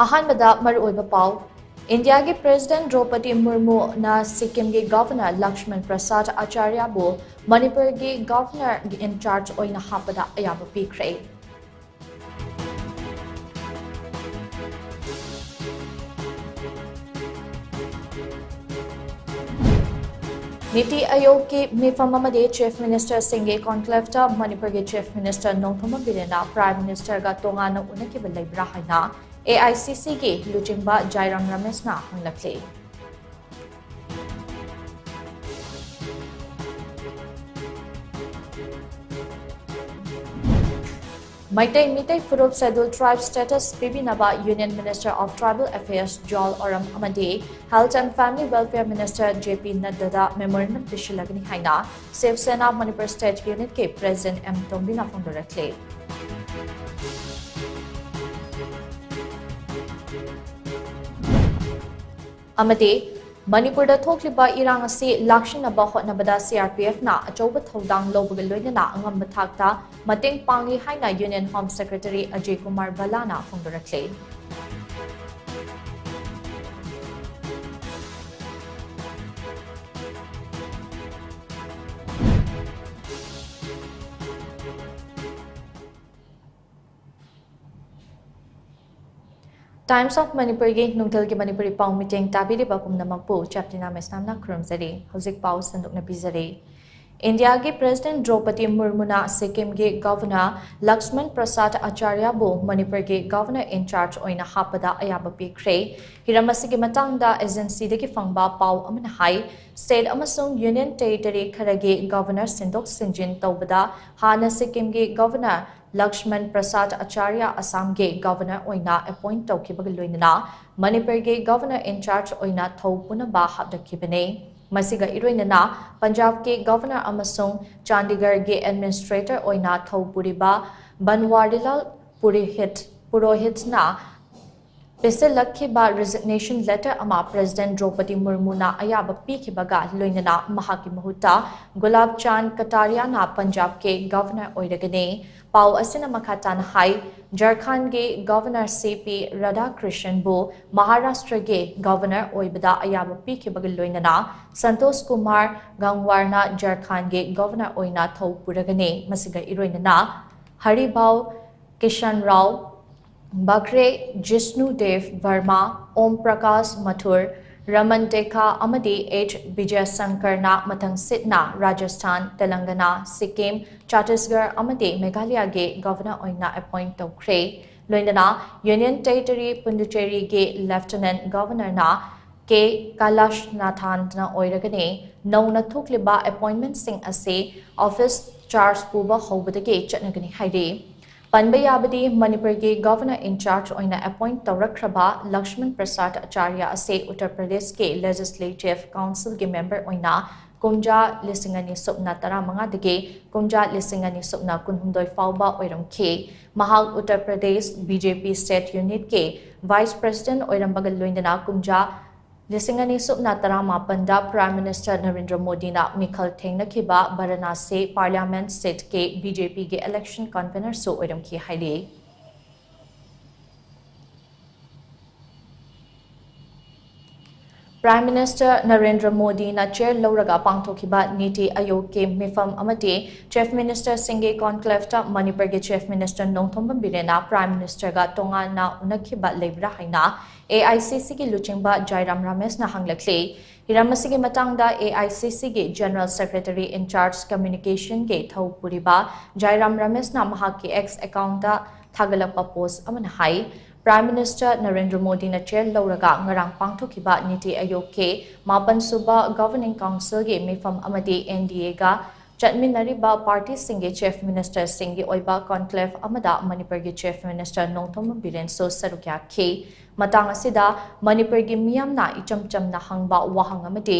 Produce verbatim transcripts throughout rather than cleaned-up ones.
ꯑꯍꯥꯟꯕꯗ ꯃꯔꯨꯑꯣꯏꯕ ꯄꯥꯎ꯫ ꯏꯟꯗꯤꯌꯥꯒꯤ ꯄ꯭ꯔꯦꯁꯤꯗꯦꯟꯠ ꯗ꯭ꯔꯧꯄꯗꯤ ꯃꯨꯔꯃꯨꯅ ꯁꯤꯛꯀꯤꯝꯒꯤ ꯒꯚꯔꯅꯔ ꯂꯛꯁꯃꯟ ꯄ꯭ꯔꯁꯥꯗ ꯑꯆꯥꯔꯌꯥꯕꯨ ꯃꯅꯤꯄꯨꯔꯒꯤ ꯒꯚꯔꯅꯔ in charge ꯑꯣꯏꯅ ꯍꯥꯞꯄꯗ ꯑꯌꯥꯕ ꯄꯤꯈ꯭ꯔꯦ꯫ ꯅꯤꯇꯤ ꯑꯌꯣꯒꯀꯤ ꯃꯤꯐꯝ ꯑꯃꯗꯤ ꯆꯤꯐ ꯃꯤꯅꯤꯁꯇꯔꯁꯤꯡꯒꯤ ꯀꯣꯟꯀ꯭ꯂꯦꯚꯇ ꯃꯅꯤꯄꯨꯔꯒꯤ ꯆꯤꯐ ꯃꯤꯅꯤꯁꯇꯔ ꯅꯣꯡꯊꯣꯝꯕꯝ ꯕꯤꯔꯦꯟꯅ ꯄ꯭ꯔꯥꯏꯝ ꯃꯤꯅꯤꯁꯇꯔꯒ ꯇꯣꯉꯥꯟꯅ ꯎꯅꯈꯤꯕ ꯂꯩꯕ꯭ꯔꯥ ꯍꯥꯏꯅ ꯑꯦ ꯑꯥꯏ ꯁꯤ ꯁꯤꯒꯤ ꯂꯨꯆꯤꯡꯕ ꯖꯥꯏꯔꯥꯝ ꯔꯃꯦꯁꯅ ꯍꯪꯂꯛꯂꯤ꯫ ꯃꯩꯇꯩ ꯃꯤꯇꯩ ꯐꯨꯔꯨꯞ Scheduled Tribe status ꯄꯤꯕꯤꯅꯕ Union Minister of Tribal Affairs ꯖꯨꯋꯥꯜ ꯑꯣꯔꯥꯝ ꯑꯃꯗꯤ Health and Family Welfare Minister J P ꯅꯗ꯭ꯗꯥꯗ memorandum ꯄꯤꯁꯤꯜꯂꯒꯅꯤ ꯍꯥꯏꯅ ꯁꯤꯕ ꯁꯦꯅꯥ ꯃꯅꯤꯄꯨꯔ ꯁ꯭ꯇꯦꯠ ꯌꯨꯅꯤꯠꯀꯤ ꯄ꯭ꯔꯦꯁꯤꯗꯦꯟꯠ ꯑꯦꯝ ꯇꯣꯝꯕꯤꯅ ꯐꯣꯡꯗꯣꯔꯛꯂꯤ꯫ ꯑꯃꯗꯤ ꯃꯅꯤꯄꯨꯔꯗ ꯊꯣꯛꯂꯤꯕ ꯏꯔꯥꯡ ꯑꯁꯤ ꯂꯥꯛꯁꯤꯟꯅꯕ ꯍꯣꯠꯅꯕꯗ ꯁꯤ ꯑꯥꯔ ꯄꯤ ꯑꯦꯐꯅ ꯑꯆꯧꯕ ꯊꯧꯗꯥꯡ ꯂꯧꯕꯒ ꯂꯣꯏꯅꯅ ꯑꯉꯝꯕ ꯊꯥꯛꯇ ꯃꯇꯦꯡ ꯄꯥꯡꯂꯤ ꯍꯥꯏꯅ union home secretary Ajay Kumar ꯚꯜꯂꯥꯅ ꯐꯣꯡꯗꯣꯔꯛꯂꯤ꯫ Times of Manipurꯒꯤ ꯅꯨꯡꯊꯤꯜꯒꯤ ꯃꯅꯤꯄꯨꯔꯤ ꯄꯥꯎ ꯃꯤꯇꯦꯡ ꯇꯥꯕꯤꯔꯤꯕ ꯄꯨꯝꯅꯃꯛꯄꯨ ꯆꯦꯞꯇꯤꯅꯥ ꯃꯩꯁꯅꯥꯝꯅ ꯈꯨꯔꯨꯝꯖꯔꯤ꯫ ꯍꯧꯖꯤꯛ ꯄꯥꯎ ꯁꯟꯗꯣꯛꯅ ꯄꯤꯖꯔꯤ꯫ ꯏꯟꯗꯤꯌꯥꯒꯤ ꯄ꯭ꯔꯦꯁꯤꯗꯦꯟꯠ ꯗ꯭ꯔꯧꯄꯗꯤ ꯃꯨꯔꯃꯨꯅ ꯁꯤꯛꯀꯤꯝꯒꯤ ꯒꯚꯔꯅꯔ ꯂꯛꯁꯃꯟ ꯄ꯭ꯔꯁꯥꯗ ꯑꯆꯥꯔꯌꯥꯕꯨ ꯃꯅꯤꯄꯨꯔꯒꯤ ꯒꯚꯔꯅꯔ in charge ꯑꯣꯏꯅ ꯍꯥꯞꯄꯗ ꯑꯌꯥꯕ ꯄꯤꯈ꯭ꯔꯦ꯫ ꯍꯤꯔꯝ ꯑꯁꯤꯒꯤ ꯃꯇꯥꯡꯗ ꯑꯦꯖꯦꯟꯁꯤꯗꯒꯤ ꯐꯪꯕ ꯄꯥꯎ ꯑꯃꯅ ꯍꯥꯏ, ꯁ꯭ꯇꯦꯠ ꯑꯃꯁꯨꯡ ꯌꯨꯅꯤꯌꯟ ꯇꯦꯔꯤꯇꯣꯔꯤ ꯈꯔꯒꯤ ꯒꯚꯔꯅꯔ ꯁꯤꯟꯗꯣꯛ ꯁꯤꯟꯖꯤꯟ ꯇꯧꯕꯗ ꯍꯥꯟꯅ ꯁꯤꯛꯀꯤꯝꯒꯤ ꯒꯚꯔꯅꯔ ꯂꯛꯁꯃꯟ ꯄ꯭ꯔꯁꯥꯗ ꯑꯆꯥꯔꯌꯥ ꯑꯁꯥꯝꯒꯤ ꯒꯚꯔꯅꯔ ꯑꯣꯏꯅ ꯑꯦꯄꯣꯏꯟꯠ ꯇꯧꯈꯤꯕꯒ ꯂꯣꯏꯅꯅ ꯃꯅꯤꯄꯨꯔꯒꯤ ꯒꯚꯔꯅꯔ in charge ꯑꯣꯏꯅ ꯊꯧ ꯄꯨꯅꯕ ꯍꯥꯞꯂꯛꯈꯤꯕꯅꯤ꯫ ꯃꯁꯤꯒ ꯏꯔꯣꯏꯅꯅ ꯄꯟꯖꯥꯕꯀꯤ ꯒꯚꯔꯅꯔ ꯑꯃꯁꯨꯡ ꯆꯥꯟꯗꯤꯒꯔꯒꯤ ꯑꯦꯗꯃꯤꯅꯤꯁꯇ꯭ꯔꯦꯇꯔ ꯑꯣꯏꯅ ꯊꯧ ꯄꯨꯔꯤꯕ ꯕꯟꯋꯥꯔꯤꯂꯥꯜ ꯄꯨꯔꯤꯍꯤꯠ, ꯄꯨꯔꯣꯍꯤꯠꯅ ꯄꯤꯁꯤꯜꯂꯛꯈꯤꯕ resignation letter ꯑꯃ President Draupadi Murmuna ꯑꯌꯥꯕ ꯄꯤꯈꯤꯕꯒ ꯂꯣꯏꯅꯅ ꯃꯍꯥꯛꯀꯤ ꯃꯍꯨꯠꯇ Gulab Chand Katariana ꯄꯟꯖꯥꯕꯀꯤ Governor ꯑꯣꯏꯔꯒꯅꯤ꯫ ꯄꯥꯎ ꯑꯁꯤꯅ ꯃꯈꯥ ꯇꯥꯅ ꯍꯥꯏ, ꯖꯔꯈꯥꯟꯒꯤ Governor C P Radhakrishanꯕꯨ ꯃꯍꯥꯔꯥꯁꯇ꯭ꯔꯒꯤ Governor ꯑꯣꯏꯕꯗ ꯑꯌꯥꯕ ꯄꯤꯈꯤꯕꯒ ꯂꯣꯏꯅꯅ ꯁꯟꯇꯣꯁ ꯀꯨꯃꯥꯔ ꯒꯪꯋꯥꯔꯅ ꯖꯔꯈꯥꯟꯒꯤ Governor ꯑꯣꯏꯅ ꯊꯧ ꯄꯨꯔꯒꯅꯤ꯫ ꯃꯁꯤꯒ ꯏꯔꯣꯏꯅꯅ ꯍꯔꯤꯚꯥꯎ ꯀꯤꯁꯟ ꯔꯥꯎ ꯕꯈ꯭ꯔꯦ, ꯖꯤꯁꯅꯨ ꯗꯦꯕ ꯚꯔꯃꯥ, ꯑꯣꯝ ꯄ꯭ꯔꯀꯥꯁ ꯃꯊꯨꯔ, ꯔꯃꯟ ꯇꯦꯈꯥ ꯑꯃꯗꯤ ꯑꯦꯆ ꯕꯤꯖꯌꯁꯪꯀꯔꯅ ꯃꯊꯪꯁꯤꯠꯅ ꯔꯥꯖꯁꯊꯥꯟ, ꯇꯦꯂꯪꯒꯅꯥ, ꯁꯤꯛꯀꯤꯝ, ꯆꯇꯤꯁꯒꯔ ꯑꯃꯗꯤ ꯃꯦꯘꯥꯂꯌꯒꯤ Governor ꯑꯣꯏꯅ appoint ꯇꯧꯈ꯭ꯔꯦ꯫ ꯂꯣꯏꯅꯅ Union Territory ꯄꯨꯗꯨꯆꯦꯔꯤꯒꯤ Lieutenant Governorꯅ ꯀꯦ ꯀꯥꯂꯥꯁꯅꯥꯊꯟꯅ ꯑꯣꯏꯔꯒꯅꯤ꯫ ꯅꯧꯅ ꯊꯣꯛꯂꯤꯕ appointmentꯁꯤꯡ ꯑꯁꯤ office charge ꯄꯨꯕ ꯍꯧꯕꯗꯒꯤ ꯆꯠꯅꯒꯅꯤ ꯍꯥꯏꯔꯤ꯫ ꯄꯟꯕ ꯌꯥꯕꯗꯤ, ꯃꯅꯤꯄꯨꯔꯒꯤ Governor in charge ꯑꯣꯏꯅ appoint ꯇꯧꯔꯛꯈ꯭ꯔꯕ ꯂꯛꯁꯃꯟ ꯄ꯭ꯔꯁꯥꯗ ꯑꯆꯥꯔꯌ ꯑꯁꯤ ꯎꯠꯇꯔ ꯄ꯭ꯔꯗꯦꯁꯀꯤ Legislative Councilꯒꯤ member ꯑꯣꯏꯅ ꯀꯨꯝꯖꯥ ꯂꯤꯁꯤꯡ ꯑꯅꯤ ꯁꯨꯞꯅ ꯇꯔꯥꯃꯉꯥꯗꯒꯤ ꯀꯨꯝꯖꯥ ꯂꯤꯁꯤꯡ ꯑꯅꯤ ꯁꯨꯞꯅ ꯀꯨꯟꯍꯨꯝꯗꯣꯏ ꯐꯥꯎꯕ ꯑꯣꯏꯔꯝꯈꯤ꯫ ꯃꯍꯥꯛ Uttar Pradesh BJP State Unitꯀꯤ Vice President ꯑꯣꯏꯔꯝꯕꯒ ꯂꯣꯏꯅꯅ ꯀꯨꯝꯖꯥ ꯂꯤꯁꯤꯡ ꯑꯅꯤ ꯁꯨꯞꯅ ꯇꯔꯥꯃꯥꯄꯟꯗ Prime Minister ꯅꯔꯦꯟꯗ꯭ꯔ ꯃꯣꯗꯤꯅ ꯃꯤꯈꯜ ꯊꯦꯡꯅꯈꯤꯕ ꯚꯥꯔꯥꯅꯥꯁꯤ Parliament seatꯀꯤ BJPꯒꯤ election convenerꯁꯨ ꯑꯣꯏꯔꯝꯈꯤ ꯍꯥꯏꯔꯤ꯫ Prime Minister ꯅꯔꯦꯟꯗ꯭ꯔ ꯃꯣꯗꯤꯅ chair ꯂꯧꯔꯒ ꯄꯥꯡꯊꯣꯛꯈꯤꯕ ꯅꯤꯇꯤ ꯑꯌꯣꯒꯀꯤ ꯃꯤꯐꯝ ꯑꯃꯗꯤ Chief Ministerꯁꯤꯡꯒꯤ conclaveꯇ ꯃꯅꯤꯄꯨꯔꯒꯤ Chief Minister ꯅꯣꯡꯊꯣꯝꯕꯝ ꯕꯤꯔꯦꯟꯅ Prime Ministerꯒ ꯇꯣꯉꯥꯟꯅ ꯎꯅꯈꯤꯕ ꯂꯩꯕ꯭ꯔꯥ ꯍꯥꯏꯅ AICCꯒꯤ ꯂꯨꯆꯤꯡꯕ ꯖꯥꯏꯔꯥꯝ ꯔꯥꯃꯦꯁꯅ ꯍꯪꯂꯛꯂꯤ꯫ ꯍꯤꯔꯝ ꯑꯁꯤꯒꯤ ꯃꯇꯥꯡꯗ AICCꯒꯤ General Secretary in charge Communicationꯒꯤ ꯊꯧ ꯄꯨꯔꯤꯕ ꯖꯥꯏꯔꯥꯝ ꯔꯥꯃꯦꯁꯅ ꯃꯍꯥꯛꯀꯤ X accountꯇ ꯊꯥꯒꯠꯂꯛꯄ post ꯑꯃꯅ ꯍꯥꯏ, Prime Minister ꯅꯔꯦꯟꯗ꯭ꯔ ꯃꯣꯗꯤꯅ chair ꯂꯧꯔꯒ ꯉꯔꯥꯡ ꯄꯥꯡꯊꯣꯛꯈꯤꯕ ꯅꯤꯇꯤ ꯑꯌꯣꯒꯀꯤ ꯃꯥꯄꯟ ꯁꯨꯕ Governing Councilꯒꯤ ꯃꯤꯐꯝ ꯑꯃꯗꯤ NDAꯒ ꯆꯠꯃꯤꯟꯅꯔꯤꯕ partyꯁꯤꯡꯒꯤ Chief Ministerꯁꯤꯡꯒꯤ ꯑꯣꯏꯕ conclave ꯑꯃꯗ ꯃꯅꯤꯄꯨꯔꯒꯤ Chief Minister ꯅꯣꯡꯊꯣꯝꯕꯝ ꯕꯤꯔꯦꯟꯁꯨ ꯁꯔꯨꯛ ꯌꯥꯈꯤ꯫ ꯃꯇꯥꯡ ꯑꯁꯤꯗ ꯃꯅꯤꯄꯨꯔꯒꯤ ꯃꯤꯌꯥꯝꯅ ꯏꯆꯝ ꯆꯝꯅ ꯍꯪꯕ ꯋꯥꯍꯪ ꯑꯃꯗꯤ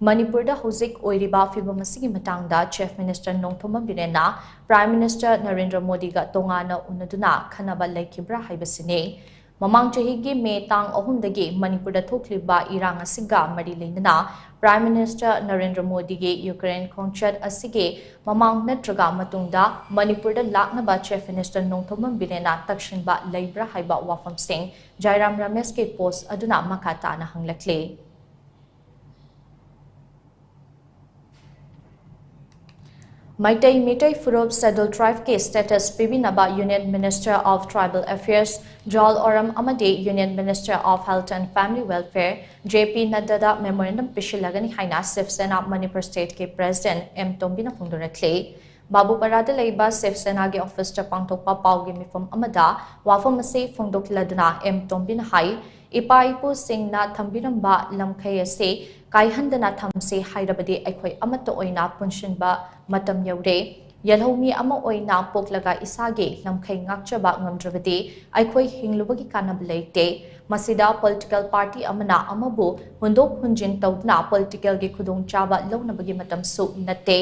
ꯃꯅꯤꯄꯨꯔꯗ ꯍꯧꯖꯤꯛ ꯑꯣꯏꯔꯤꯕ ꯐꯤꯕꯝ ꯑꯁꯤꯒꯤ ꯃꯇꯥꯡꯗ Chief Minister Nongthombam ꯕꯤꯔꯦꯟꯅ Prime Minister Narendra ꯃꯣꯗꯤꯒ ꯇꯣꯉꯥꯟꯅ ꯎꯅꯗꯨꯅ ꯈꯟꯅꯕ ꯂꯩꯈꯤꯕ꯭ꯔꯥ ꯍꯥꯏꯕꯁꯤꯅꯤ꯫ ꯃꯃꯥꯡ ꯆꯍꯤꯒꯤ ꯃꯦ ꯇꯥꯡ ꯑꯍꯨꯝꯗꯒꯤ ꯃꯅꯤꯄꯨꯔꯗ ꯊꯣꯛꯂꯤꯕ ꯏꯔꯥꯡ ꯑꯁꯤꯒ ꯃꯔꯤ ꯂꯩꯅꯅ Prime Minister ꯅꯔꯦꯟꯗ꯭ꯔ ꯃꯣꯗꯤꯒꯤ ꯌꯨꯀ꯭ꯔꯦꯟ ꯈꯣꯡꯆꯠ ꯑꯁꯤꯒꯤ ꯃꯃꯥꯡ ꯅꯠꯇ꯭ꯔꯒ ꯃꯇꯨꯡꯗ ꯃꯅꯤꯄꯨꯔꯗ ꯂꯥꯛꯅꯕ Chief Minister ꯅꯣꯡꯊꯣꯝꯕꯝ ꯕꯤꯔꯦꯟꯅ ꯇꯛꯁꯤꯟꯕ ꯂꯩꯕ꯭ꯔꯥ ꯍꯥꯏꯕ ꯋꯥꯐꯝꯁꯤꯡ ꯖꯥꯏꯔꯥꯝ ꯔꯥꯃꯦꯁꯀꯤ post ꯑꯗꯨꯅ ꯃꯈꯥ ꯇꯥꯅ ꯍꯪꯂꯛꯂꯤ꯫ ꯃꯩꯇꯩ ꯃꯤꯇꯩ ꯐꯨꯔꯨꯞ Scheduled Tribe ꯀꯤ status ꯄꯤꯕꯤꯅꯕ Union Minister of Tribal Affairs Jual Oram ꯑꯃꯗꯤ Union Minister of Health and Family Welfare J P ꯅꯗ꯭ꯗꯥꯗ memorandum ꯄꯤꯁꯤꯜꯂꯒꯅꯤ ꯍꯥꯏꯅ ꯁꯤꯕ ꯁꯦꯅꯥ ꯃꯅꯤꯄꯨꯔ state ꯀꯤ president ꯑꯦꯝ ꯇꯣꯝꯕꯤꯅ ꯐꯣꯡꯗꯣꯔꯛꯂꯤ꯫ ꯕꯥꯕꯨꯄꯥꯔꯥꯗ ꯂꯩꯕ ꯁꯤꯕ ꯁꯦꯅꯥꯒꯤ office ꯇ ꯄꯥꯡꯊꯣꯛꯄ ꯄꯥꯎꯒꯤ ꯃꯤꯐꯝ ꯑꯃꯗ ꯋꯥꯐꯝ ꯑꯁꯤ ꯐꯣꯡꯗꯣꯛꯂꯗꯨꯅ ꯑꯦꯝ ꯇꯣꯝꯕꯤꯅ ꯍꯥꯏ, ꯏꯄꯥ ꯏꯄꯨꯁꯤꯡꯅ ꯊꯝꯕꯤꯔꯝꯕ ꯂꯝꯈꯩ ꯑꯁꯤ ꯀꯥꯏꯍꯟꯗꯅ ꯊꯝꯁꯤ ꯍꯥꯏꯔꯕꯗꯤ ꯑꯩꯈꯣꯏ ꯑꯃꯠꯇ ꯑꯣꯏꯅ ꯄꯨꯟꯁꯤꯟꯕ ꯃꯇꯝ ꯌꯧꯔꯦ꯫ ꯌꯦꯜꯍꯧꯃꯤ ꯑꯃ ꯑꯣꯏꯅ ꯄꯣꯛꯂꯒ ꯏꯁꯥꯒꯤ ꯂꯝꯈꯩ ꯉꯥꯛꯆꯕ ꯉꯝꯗ꯭ꯔꯕꯗꯤ ꯑꯩꯈꯣꯏ ꯍꯤꯡꯂꯨꯕꯒꯤ ꯀꯥꯟꯅꯕ ꯂꯩꯇꯦ꯫ ꯃꯁꯤꯗ political party ꯑꯃꯅ ꯑꯃꯕꯨ ꯍꯨꯟꯗꯣꯛ ꯍꯨꯟꯖꯤꯟ ꯇꯧꯗꯨꯅ political ꯒꯤ ꯈꯨꯗꯣꯡꯆꯥꯕ ꯂꯧꯅꯕꯒꯤ ꯃꯇꯝꯁꯨ ꯅꯠꯇꯦ꯫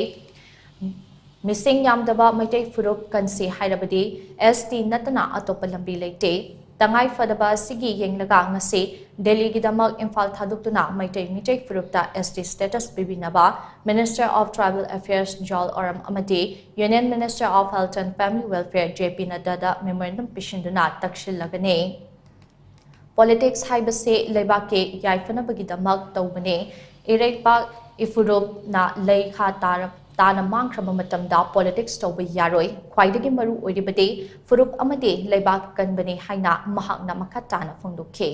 ꯃꯤꯁꯤꯡ ꯌꯥꯝꯗꯕ ꯃꯩꯇꯩ ꯐꯨꯔꯨꯞ ꯀꯟꯁꯤ ꯍꯥꯏꯔꯕꯗꯤ ꯑꯦꯁ ꯇꯤ ꯅꯠꯇꯅ ꯑꯇꯣꯞꯄ ꯂꯝꯕꯤ ꯂꯩꯇꯦ꯫ ꯇꯉꯥꯏ ꯐꯗꯕ ꯑꯁꯤꯒꯤ ꯌꯦꯡꯂꯒ ꯉꯁꯤ ꯗꯦꯜꯂꯤꯒꯤꯗꯃꯛ ꯏꯝꯐꯥꯜ ꯊꯥꯗꯣꯛꯇꯨꯅ ꯃꯩꯇꯩ ꯃꯤꯇꯩ ꯐꯨꯔꯨꯞꯇ ꯑꯦꯁ ꯇꯤ status ꯄꯤꯕꯤꯅꯕ Minister of Tribal Affairs Jual Oram ꯑꯃꯗꯤ Union Minister of Health and Family Welfare J P ꯅꯗ꯭ꯗꯥꯗ memorandum ꯄꯤꯁꯤꯟꯗꯨꯅ ꯇꯛꯁꯤꯜꯂꯒꯅꯤ꯫ Politics ꯍꯥꯏꯕꯁꯤ ꯂꯩꯕꯥꯛꯀꯤ ꯌꯥꯏꯐꯅꯕꯒꯤꯗꯃꯛ ꯇꯧꯕꯅꯤ꯫ ꯏꯔꯩꯄꯥꯛ ꯏꯐꯨꯔꯨꯞꯅ ꯂꯩ ꯈꯥ ꯇꯥꯔ-, ꯇꯥꯅ ꯃꯥꯡꯈ꯭ꯔꯕ ꯃꯇꯝꯗ politics ꯇꯧꯕ ꯌꯥꯔꯣꯏ꯫ ꯈ꯭ꯋꯥꯏꯗꯒꯤ ꯃꯔꯨ ꯑꯣꯏꯔꯤꯕꯗꯤ ꯐꯨꯔꯨꯞ ꯑꯃꯗꯤ ꯂꯩꯕꯥꯛ ꯀꯟꯕꯅꯤ ꯍꯥꯏꯅ ꯃꯍꯥꯛꯅ ꯃꯈꯥ ꯇꯥꯅ ꯐꯣꯡꯗꯣꯛꯈꯤ꯫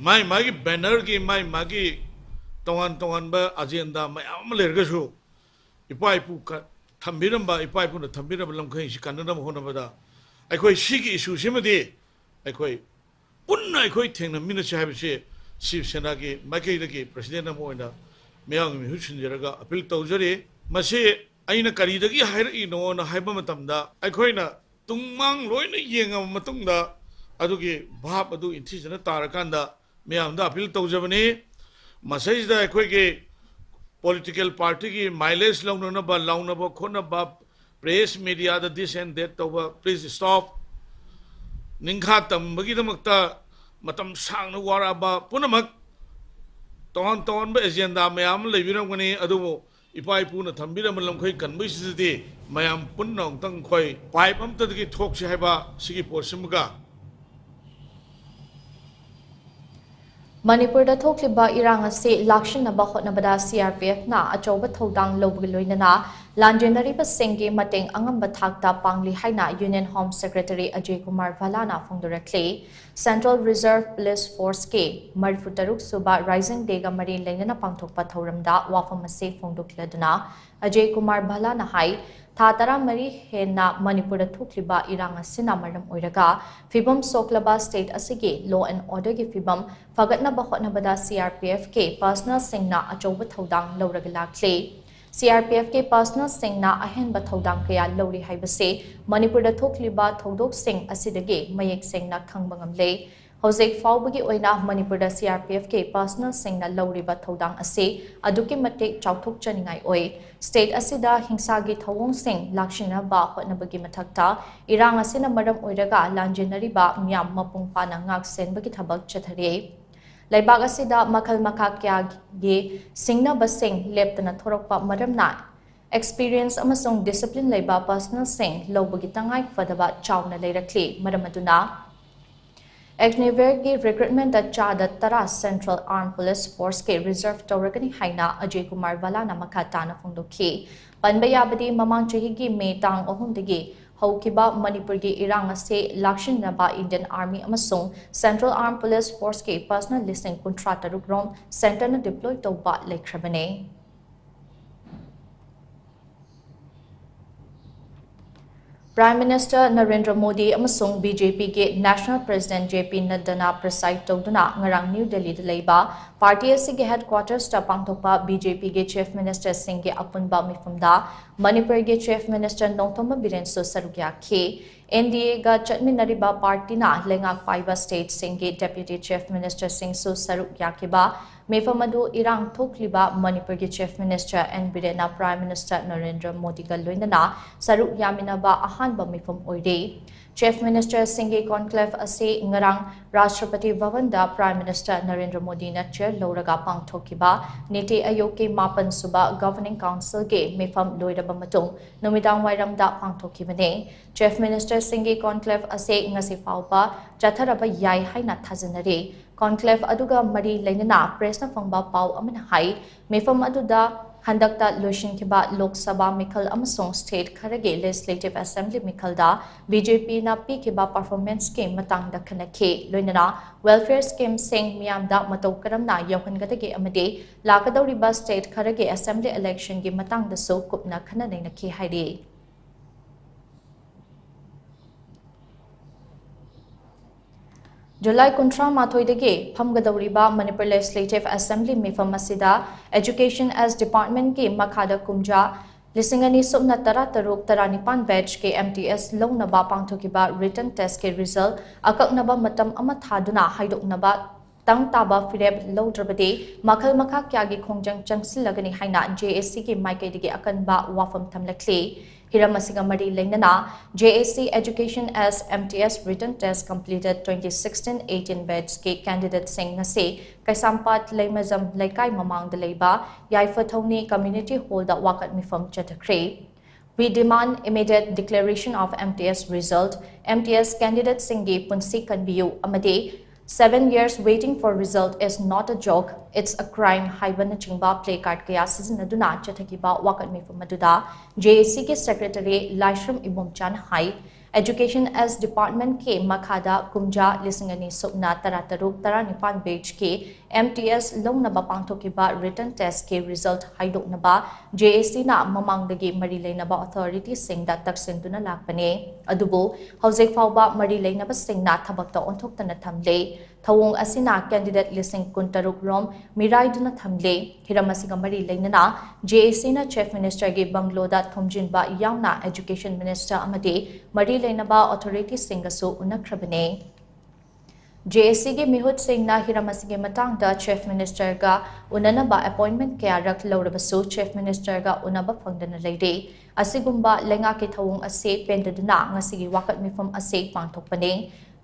ꯃꯥꯏ ꯃꯥꯒꯤ banner ꯒꯤ ꯃꯥꯏ ꯃꯥꯒꯤ ꯇꯣꯉꯥꯟ ꯇꯣꯉꯥꯟꯕ agenda ꯃꯌꯥꯝ ꯑꯃ ꯂꯩꯔꯒꯁꯨ, ꯏꯄꯥ ꯏꯄꯨ ꯀ-, ꯊꯝꯕꯤꯔꯝꯕ, ꯏꯄꯥ ꯏꯄꯨꯅ ꯊꯝꯕꯤꯔꯝꯕ ꯂꯝꯈꯩꯁꯤ ꯀꯟꯅꯅꯕ ꯍꯣꯠꯅꯕꯗ ꯑꯩꯈꯣꯏ ꯁꯤꯒꯤ issue ꯁꯤꯃꯗꯤ ꯑꯩꯈꯣꯏ ꯄꯨꯟꯅ ꯑꯩꯈꯣꯏ ꯊꯦꯡꯅꯃꯤꯟꯅꯁꯤ ꯍꯥꯏꯕꯁꯤ ꯁꯤꯕ ꯁꯦꯅꯥꯒꯤ ꯃꯥꯏꯀꯩꯗꯒꯤ president ꯑꯃ ꯑꯣꯏꯅ ꯃꯤꯌꯥꯝꯒꯤ ꯃꯤꯍꯨꯠ ꯁꯤꯟꯖꯔꯒ appeal ꯇꯧꯖꯔꯤ꯫ ꯃꯁꯤ ꯑꯩꯅ ꯀꯔꯤꯗꯒꯤ ꯍꯥꯏꯔꯛꯏꯅꯣꯅ ꯍꯥꯏꯕ ꯃꯇꯝꯗ, ꯑꯩꯈꯣꯏꯅ ꯇꯨꯡꯃꯥꯡ ꯂꯣꯏꯅ ꯌꯦꯡꯉꯕ ꯃꯇꯨꯡꯗ ꯑꯗꯨꯒꯤ ꯚꯥꯞ ꯑꯗꯨ ꯏꯟꯊꯤꯖꯅ ꯇꯥꯔꯀꯥꯟꯗ ꯃꯌꯥꯝꯗ appeal ꯇꯧꯖꯕꯅꯤ꯫ ꯃꯁꯤꯗꯩꯁꯤꯗ ꯑꯩꯈꯣꯏꯒꯤ political party ꯒꯤ mileage ꯂꯧꯅꯅꯕ, ꯂꯥꯎꯅꯕ ꯈꯣꯠꯅꯕ, press media the this and that ꯇꯧꯕ, please stop꯫ ꯅꯤꯡꯈꯥ ꯇꯝꯕꯒꯤꯗꯃꯛꯇ ꯃꯇꯝ ꯁꯥꯡꯅ ꯋꯥꯔꯛꯑꯕ ꯄꯨꯝꯅꯃꯛ ꯇꯣꯉꯥꯟ ꯇꯣꯉꯥꯟꯕ ꯑꯦꯖꯦꯟꯗꯥ ꯃꯌꯥꯝ ꯑꯃ ꯂꯩꯕꯤꯔꯝꯒꯅꯤ, ꯑꯗꯨꯕꯨ ꯏꯄꯥ ꯏꯄꯨꯅ ꯊꯝꯕꯤꯔꯝꯕ ꯂꯝꯈꯩ ꯀꯟꯕꯩꯁꯤꯗꯗꯤ ꯃꯌꯥꯝ ꯄꯨꯟꯅ ꯑꯃꯨꯛꯇꯪ ꯑꯩꯈꯣꯏ ꯄꯥꯏꯞ ꯑꯃꯠꯇꯗꯒꯤ ꯊꯣꯛꯁꯤ ꯍꯥꯏꯕ ꯁꯤꯒꯤ ꯄꯣꯠꯁꯤꯃꯒ꯫ ꯃꯅꯤꯄꯨꯔꯗ ꯊꯣꯛꯂꯤꯕ ꯏꯔꯥꯡ ꯑꯁꯤ ꯂꯥꯛꯁꯤꯟꯅꯕ ꯍꯣꯠꯅꯕꯗ CRPFꯅ ꯑꯆꯧꯕ ꯊꯧꯗꯥꯡ ꯂꯧꯕꯒ ꯂꯣꯏꯅꯅ ꯂꯥꯟꯖꯦꯟꯅꯔꯤꯕꯁꯤꯡꯒꯤ ꯃꯇꯦꯡ ꯑꯉꯝꯕ ꯊꯥꯛꯇ ꯄꯥꯡꯂꯤ ꯍꯥꯏꯅ Union Home Secretary Ajay Kumar ꯚꯜꯂꯥꯅ ꯐꯣꯡꯗꯣꯔꯛꯂꯤ꯫ Central Reserve Police Forceꯀꯤ ꯃꯔꯤꯐꯨ ꯇꯔꯨꯛ ꯁꯨꯕ Rising Dayꯒ ꯃꯔꯤ ꯂꯩꯅꯅ ꯄꯥꯡꯊꯣꯛꯄ ꯊꯧꯔꯝꯗ ꯋꯥꯐꯝ ꯑꯁꯤ ꯐꯣꯡꯗꯣꯛꯂꯗꯨꯅ ꯑꯖꯌ ꯀꯨꯃꯥꯔ ꯚꯜꯂꯥꯅ ꯍꯥꯏ, ꯊꯥ ꯇꯔꯥꯃꯔꯤ ꯍꯦꯟꯅ ꯃꯅꯤꯄꯨꯔꯗ ꯊꯣꯛꯂꯤꯕ ꯏꯔꯥꯡ ꯑꯁꯤꯅ ꯃꯔꯝ ꯑꯣꯏꯔꯒ ꯐꯤꯕꯝ ꯁꯣꯛꯂꯕ state ꯑꯁꯤꯒꯤ law and orderꯒꯤ ꯐꯤꯕꯝ ꯐꯒꯠꯅꯕ ꯍꯣꯠꯅꯕꯗ CRPFꯀꯤ personnelꯁꯤꯡꯅ ꯑꯆꯧꯕ ꯊꯧꯗꯥꯡ ꯂꯧꯔꯒ ꯂꯥꯛꯂꯤ꯫ CRPFꯀꯤ personnelꯁꯤꯡꯅ ꯑꯍꯦꯟꯕ ꯊꯧꯗꯥꯡ ꯀꯌꯥ ꯂꯧꯔꯤ ꯍꯥꯏꯕꯁꯤ ꯃꯅꯤꯄꯨꯔꯗ ꯊꯣꯛꯂꯤꯕ ꯊꯧꯗꯣꯛꯁꯤꯡ ꯑꯁꯤꯗꯒꯤ ꯃꯌꯦꯛ ꯁꯦꯡꯅ ꯈꯪꯕ ꯉꯝꯂꯦ꯫ ꯍꯧꯖꯤꯛ ꯐꯥꯎꯕꯒꯤ ꯑꯣꯏꯅ ꯃꯅꯤꯄꯨꯔꯗ CRPFꯀꯤ personnelꯁꯤꯡꯅ ꯂꯧꯔꯤꯕ ꯊꯧꯗꯥꯡ ꯑꯁꯤ ꯑꯗꯨꯛꯀꯤ ꯃꯇꯤꯛ ꯆꯥꯎꯊꯣꯛꯆꯅꯤꯡꯉꯥꯏ ꯑꯣꯏ꯫ State ꯑꯁꯤꯗ ꯍꯤꯡꯁꯥꯒꯤ ꯊꯧꯑꯣꯡꯁꯤꯡ ꯂꯥꯛꯁꯤꯟꯅꯕ ꯍꯣꯠꯅꯕꯒꯤ ꯃꯊꯛꯇ ꯏꯔꯥꯡ ꯑꯁꯤꯅ ꯃꯔꯝ ꯑꯣꯏꯔꯒ ꯂꯥꯟꯖꯦꯟꯅꯔꯤꯕ ꯃꯤꯌꯥꯝ ꯃꯄꯨꯡ ꯐꯥꯅ ꯉꯥꯛ ꯁꯦꯟꯕꯒꯤ ꯊꯕꯛ ꯆꯠꯊꯔꯤ꯫ ꯂꯩꯕꯥꯛ ꯑꯁꯤꯗ ꯃꯈꯜ ꯃꯈꯥ ꯀꯌꯥꯒꯤ ꯁꯤꯡꯅꯕꯁꯤꯡ ꯂꯦꯞꯇꯅ ꯊꯣꯔꯛꯄ ꯃꯔꯝꯅ experience ꯑꯃꯁꯨꯡ discipline ꯂꯩꯕ personnelꯁꯤꯡ ꯂꯧꯕꯒꯤ ꯇꯉꯥꯏ ꯐꯗꯕ ꯆꯥꯎꯅ ꯂꯩꯔꯛꯂꯤ꯫ ꯃꯔꯝ ꯑꯗꯨꯅ Agniveerꯒꯤ recruitmentꯇ ꯆꯥꯗ ꯇꯔꯥ Central Armed Police Forceꯀꯤ reserve ꯇꯧꯔꯒꯅꯤ ꯍꯥꯏꯅ ꯑꯖꯌ ꯀꯨꯃꯥꯔ ꯚꯜꯂꯥꯅ ꯃꯈꯥ ꯇꯥꯅ ꯐꯣꯡꯗꯣꯛꯈꯤ꯫ ꯄꯟꯕ ꯌꯥꯕꯗꯤ, ꯃꯃꯥꯡ ꯆꯍꯤꯒꯤ ꯃꯦ ꯇꯥꯡ ꯑꯍꯨꯝꯗꯒꯤ ꯍꯧꯈꯤꯕ ꯃꯅꯤꯄꯨꯔꯒꯤ ꯏꯔꯥꯡ ꯑꯁꯤ ꯂꯥꯛꯁꯤꯟꯅꯕ Indian Army ꯑꯃꯁꯨꯡ Central Armed Police Forceꯀꯤ personnel ꯂꯤꯁꯤꯡ ꯀꯨꯟꯊ꯭ꯔꯥ ꯇꯔꯨꯛ ꯔꯣꯝ centreꯅ deploy ꯇꯧꯕ ꯂꯩꯈ꯭ꯔꯕꯅꯤ꯫ Prime Minister ꯅꯔꯦꯟꯗ꯭ꯔ ꯃꯣꯗꯤ ꯑꯃꯁꯨꯡ BJPꯒꯤ National President JP ꯅꯗ꯭ꯗꯥꯅ preside ꯇꯧꯗꯨꯅ ꯉꯔꯥꯡ ꯅ꯭ꯌꯨ ꯗꯦꯜꯂꯤꯗ ꯂꯩꯕ party ꯑꯁꯤꯒꯤ headquartersꯇ ꯄꯥꯡꯊꯣꯛꯄ BJPꯒꯤ Chief Ministerꯁꯤꯡꯒꯤ ꯑꯄꯨꯟꯕ ꯃꯤꯐꯝꯗ ꯃꯅꯤꯄꯨꯔꯒꯤ Chief Minister ꯅꯣꯡꯊꯣꯝꯕꯝ ꯕꯤꯔꯦꯟꯁꯨ ꯁꯔꯨꯛ ꯌꯥꯈꯤ꯫ NDAꯒ ꯆꯠꯃꯤꯟꯅꯔꯤꯕ partyꯅ ꯂꯩꯉꯥꯛ ꯄꯥꯏꯕ stateꯁꯤꯡꯒꯤ Deputy Chief Ministerꯁꯤꯡꯁꯨ ꯁꯔꯨꯛ ꯌꯥꯈꯤꯕ ꯃꯤꯐꯝ ꯑꯗꯨ ꯏꯔꯥꯡ ꯊꯣꯛꯂꯤꯕ ꯃꯅꯤꯄꯨꯔꯒꯤ Chief Minister ꯑꯦꯟ ꯕꯤꯔꯦꯟꯅ Prime Minister ꯅꯔꯦꯟꯗ꯭ꯔ ꯃꯣꯗꯤꯒ ꯂꯣꯏꯅꯅ ꯁꯔꯨꯛ ꯌꯥꯃꯤꯟꯅꯕ ꯑꯍꯥꯟꯕ ꯃꯤꯐꯝ ꯑꯣꯏꯔꯤ꯫ Chief Ministerꯁꯤꯡꯒꯤ conclave ꯑꯁꯤ ꯉꯔꯥꯡ ꯔꯥꯁꯇ꯭ꯔꯄꯇꯤ ꯚꯕꯟꯗ Prime Minister ꯅꯔꯦꯟꯗ꯭ꯔ ꯃꯣꯗꯤꯅ chair ꯂꯧꯔꯒ ꯄꯥꯡꯊꯣꯛꯈꯤꯕ ꯅꯤꯇꯤ ꯑꯥꯌꯣꯒꯀꯤ ꯃꯥꯄꯟ ꯁꯨꯕ Governing Councilꯒꯤ ꯃꯤꯐꯝ ꯂꯣꯏꯔꯕ ꯃꯇꯨꯡ ꯅꯨꯃꯤꯗꯥꯡ ꯋꯥꯏꯔꯝꯗ ꯄꯥꯡꯊꯣꯛꯈꯤꯕꯅꯤ꯫ Chief Ministerꯁꯤꯡꯒꯤ conclave ꯑꯁꯤ ꯉꯁꯤ ꯐꯥꯎꯕ ꯆꯠꯊꯔꯕ ꯌꯥꯏ ꯍꯥꯏꯅ ꯊꯥꯖꯅꯔꯤ꯫ Conclave ꯑꯗꯨꯒ ꯃꯔꯤ ꯂꯩꯅꯅ pressꯅ ꯐꯪꯕ ꯄꯥꯎ ꯑꯃꯅ ꯍꯥꯏ, ꯃꯤꯐꯝ ꯑꯗꯨꯗ ꯍꯟꯗꯛꯇ ꯂꯣꯏꯁꯤꯟꯈꯤꯕ ꯂꯣꯛ ꯁꯚꯥ ꯃꯤꯈꯜ ꯑꯃꯁꯨꯡ state ꯈꯔꯒꯤ Legislative Assembly ꯃꯤꯈꯜꯗ BJPꯅ ꯄꯤꯈꯤꯕ performanceꯀꯤ ꯃꯇꯥꯡꯗ ꯈꯟꯅꯈꯤ꯫ ꯂꯣꯏꯅꯅ welfare schemeꯁꯤꯡ ꯃꯤꯌꯥꯝꯗ ꯃꯇꯧ ꯀꯔꯝꯅ ꯌꯧꯍꯟꯒꯗꯒꯦ ꯑꯃꯗꯤ ꯂꯥꯛꯀꯗꯧꯔꯤꯕ state ꯈꯔꯒꯤ Assembly electionꯒꯤ ꯃꯇꯥꯡꯗꯁꯨ ꯀꯨꯞꯅ ꯈꯟꯅ ꯅꯩꯅꯈꯤ ꯍꯥꯏꯔꯤ꯫ ꯖꯨꯂꯥꯏ ꯀꯨꯟꯊ꯭ꯔꯥ ꯃꯥꯊꯣꯏꯗꯒꯤ ꯐꯝꯒꯗꯧꯔꯤꯕ ꯃꯅꯤꯄꯨꯔ Legislative Assembly ꯃꯤꯐꯝ ꯑꯁꯤꯗ Education as Departmentꯀꯤ ꯃꯈꯥꯗ ꯀꯨꯝꯖꯥ ꯂꯤꯁꯤꯡ ꯑꯅꯤ ꯁꯨꯞꯅ ꯇꯔꯥ ꯇꯔꯨꯛ ꯇꯔꯥꯅꯤꯄꯥꯟ batchꯀꯤ MTS ꯂꯧꯅꯕ ꯄꯥꯡꯊꯣꯛꯈꯤꯕ written testꯀꯤ result ꯑꯀꯛꯅꯕ ꯃꯇꯝ ꯑꯃ ꯊꯥꯗꯨꯅ ꯍꯥꯏꯗꯣꯛꯅꯕ ꯇꯪ ꯇꯥꯕ ꯐꯤꯔꯦꯞ ꯂꯧꯗ꯭ꯔꯕꯗꯤ ꯃꯈꯜ ꯃꯈꯥ ꯀꯌꯥꯒꯤ ꯈꯣꯡꯖꯪ ꯆꯪꯁꯤꯜꯂꯒꯅꯤ ꯍꯥꯏꯅ JACꯒꯤ ꯃꯥꯏꯀꯩꯗꯒꯤ ꯑꯀꯟꯕ ꯋꯥꯐꯝ ꯊꯝꯂꯛꯂꯤ꯫ ꯍꯤꯔꯝ ꯑꯁꯤꯒ ꯃꯔꯤ ꯂꯩꯅꯅ JAC Education as MTS written test completed twenty sixteen eighteen batchꯀꯤ candidateꯁꯤꯡ ꯉꯁꯤ ꯀꯩꯁꯥꯝꯄꯥꯠ ꯂꯩꯃꯖꯝ ꯂꯩꯀꯥꯏ ꯃꯃꯥꯡꯗ ꯂꯩꯕ ꯌꯥꯏꯐꯊꯧꯅꯤ Community Hallꯗ ꯋꯥꯀꯠ ꯃꯤꯐꯝ ꯆꯠꯊꯈ꯭ꯔꯦ꯫ We demand immediate declaration of MTS result. MTS candidateꯁꯤꯡꯒꯤ ꯄꯨꯟꯁꯤ ꯀꯟꯕꯤꯌꯨ ꯑꯃꯗꯤ Seven years waiting for result is not a joke, it's a crime ꯍꯥꯏꯕꯅꯆꯤꯡꯕ placard ꯀꯌꯥ ꯁꯤꯖꯤꯟꯅꯗꯨꯅ ꯆꯠꯊꯈꯤꯕ ꯋꯥꯀꯠ ꯃꯤꯐꯝ ꯑꯗꯨꯗ JACꯒꯤ Secretary ꯂꯥꯏꯁ꯭ꯔꯝ ꯏꯕꯣꯝꯆꯥꯅ ꯍꯥꯏ, Education as Departmentꯀꯤ ꯃꯈꯥꯗ ꯀꯨꯝꯖꯥ ꯂꯤꯁꯤꯡ ꯑꯅꯤ ꯁꯨꯞꯅ ꯇꯔꯥ ꯇꯔꯨꯛ ꯇꯔꯥꯅꯤꯄꯥꯟ batchꯀꯤ MTS ꯂꯧꯅꯕ ꯄꯥꯡꯊꯣꯛꯈꯤꯕ written testꯀꯤ result ꯍꯥꯏꯗꯣꯛꯅꯕ JACꯅ ꯃꯃꯥꯡꯗꯒꯤ ꯃꯔꯤ ꯂꯩꯅꯕ authorityꯁꯤꯡꯗ ꯇꯛꯁꯤꯟꯗꯨꯅ ꯂꯥꯛꯄꯅꯤ꯫ ꯑꯗꯨꯕꯨ ꯍꯧꯖꯤꯛ ꯐꯥꯎꯕ ꯃꯔꯤ ꯂꯩꯅꯕꯁꯤꯡꯅ ꯊꯕꯛꯇ ꯑꯣꯟꯊꯣꯛꯇꯅ ꯊꯝꯂꯤ꯫ ꯊꯧꯑꯣꯡ ꯑꯁꯤꯅ candidate ꯂꯤꯁꯤꯡ ꯀꯨꯟꯇꯔꯨꯛ ꯔꯣꯝ ꯃꯤꯔꯥꯏꯗꯨꯅ ꯊꯝꯂꯤ꯫ ꯍꯤꯔꯝ ꯑꯁꯤꯒ ꯃꯔꯤ ꯂꯩꯅꯅ JACꯅ Chief Ministerꯒꯤ bungalow ꯊꯣꯝꯖꯤꯟꯕ ꯌꯥꯎꯅ Education Minister ꯑꯃꯗꯤ ꯃꯔꯤ ꯂꯩꯅꯕ authorityꯁꯤꯡꯒꯁꯨ ꯎꯅꯈ꯭ꯔꯕꯅꯤ꯫ ꯖꯦ ꯑꯦ ꯁꯤꯒꯤ ꯃꯤꯍꯨꯠꯁꯤꯡꯅ ꯍꯤꯔꯝ ꯑꯁꯤꯒꯤ ꯃꯇꯥꯡꯗ Chief Ministerꯒ ꯎꯅꯅꯕ appointment ꯀꯌꯥꯔꯛ ꯂꯧꯔꯕꯁꯨ Chief Ministerꯒ ꯎꯅꯕ ꯐꯪꯗꯅ ꯂꯩꯔꯦ꯫ ꯑꯁꯤꯒꯨꯝꯕ ꯂꯩꯉꯥꯛꯀꯤ ꯊꯧꯑꯣꯡ ꯑꯁꯤ ꯄꯦꯟꯗꯗꯨꯅ ꯉꯁꯤꯒꯤ ꯋꯥꯀꯠ ꯃꯤꯐꯝ ꯑꯁꯤ ꯄꯥꯡꯊꯣꯛꯄꯅꯤ꯫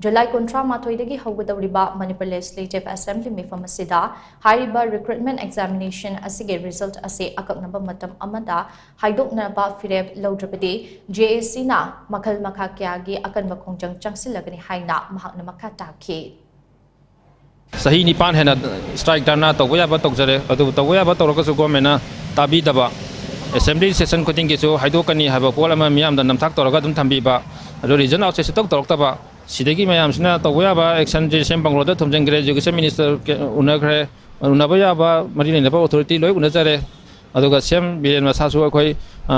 ꯖꯨꯂꯥꯏ ꯀꯨꯟꯊ꯭ꯔꯥ ꯃꯥꯊꯣꯏꯗꯒꯤ ꯍꯧꯒꯗꯧꯔꯤꯕ Manipur Legislative Assembly ꯃꯤꯐꯝ ꯑꯁꯤꯗ ꯍꯥꯏꯔꯤꯕ recruitment examination ꯑꯁꯤꯒꯤ result ꯑꯁꯤ ꯑꯀꯛꯅꯕ ꯃꯇꯝ ꯑꯃꯗ ꯍꯥꯏꯗꯣꯛꯅꯕ ꯐꯤꯔꯦꯞ ꯂꯧꯗ꯭ꯔꯕꯗꯤ ꯖꯦ ꯑꯦ ꯁꯤꯅ ꯃꯈꯜ ꯃꯈꯥ ꯀꯌꯥꯒꯤ ꯑꯀꯟꯕ ꯈꯣꯡꯖꯪ ꯆꯪꯁꯤꯜꯂꯒꯅꯤ ꯍꯥꯏꯅ ꯃꯍꯥꯛꯅ ꯃꯈꯥ ꯇꯥꯈꯤ꯫ ꯆꯍꯤ ꯅꯤꯄꯥꯟ ꯍꯦꯟꯅ strike ꯙꯔꯅꯥ ꯇꯧꯕ ꯌꯥꯕ ꯇꯧꯖꯔꯦ꯫ ꯑꯗꯨꯕꯨ ꯇꯧꯕ ꯌꯥꯕ ꯇꯧꯔꯒꯁꯨ governmentꯅ ꯇꯥꯕꯤꯗꯕ, assembly session ꯈꯨꯗꯤꯡꯒꯤꯁꯨ ꯍꯥꯏꯗꯣꯛꯀꯅꯤ ꯍꯥꯏꯕ ꯄꯣꯠ ꯑꯃ ꯃꯤꯌꯥꯝꯗ ꯅꯝꯊꯥꯛ ꯇꯧꯔꯒ ꯑꯗꯨꯝ ꯊꯝꯕꯤꯕ, ꯑꯗꯨ result outꯁꯦ ꯁꯨꯛꯇꯧ ꯇꯧꯔꯛꯇꯕ꯫ ꯁꯤꯗꯒꯤ ꯃꯌꯥꯝꯁꯤꯅ ꯇꯧꯕ ꯌꯥꯕ actionꯁꯦ ꯁꯤ ꯑꯦꯝ ꯕꯪꯒ꯭ꯂꯣꯗ ꯊꯣꯝꯖꯤꯟꯈ꯭ꯔꯦ, education minister ꯎꯅꯈ꯭ꯔꯦ, ꯎꯅꯕ ꯌꯥꯕ ꯃꯔꯤ ꯂꯩꯅꯕ authority ꯂꯣꯏ ꯎꯅꯖꯔꯦ꯫ ꯑꯗꯨꯒ ꯁꯤ ꯑꯦꯝ ꯕꯤꯔꯦꯟ ꯃꯁꯥꯁꯨ ꯑꯩꯈꯣꯏ, ꯑ,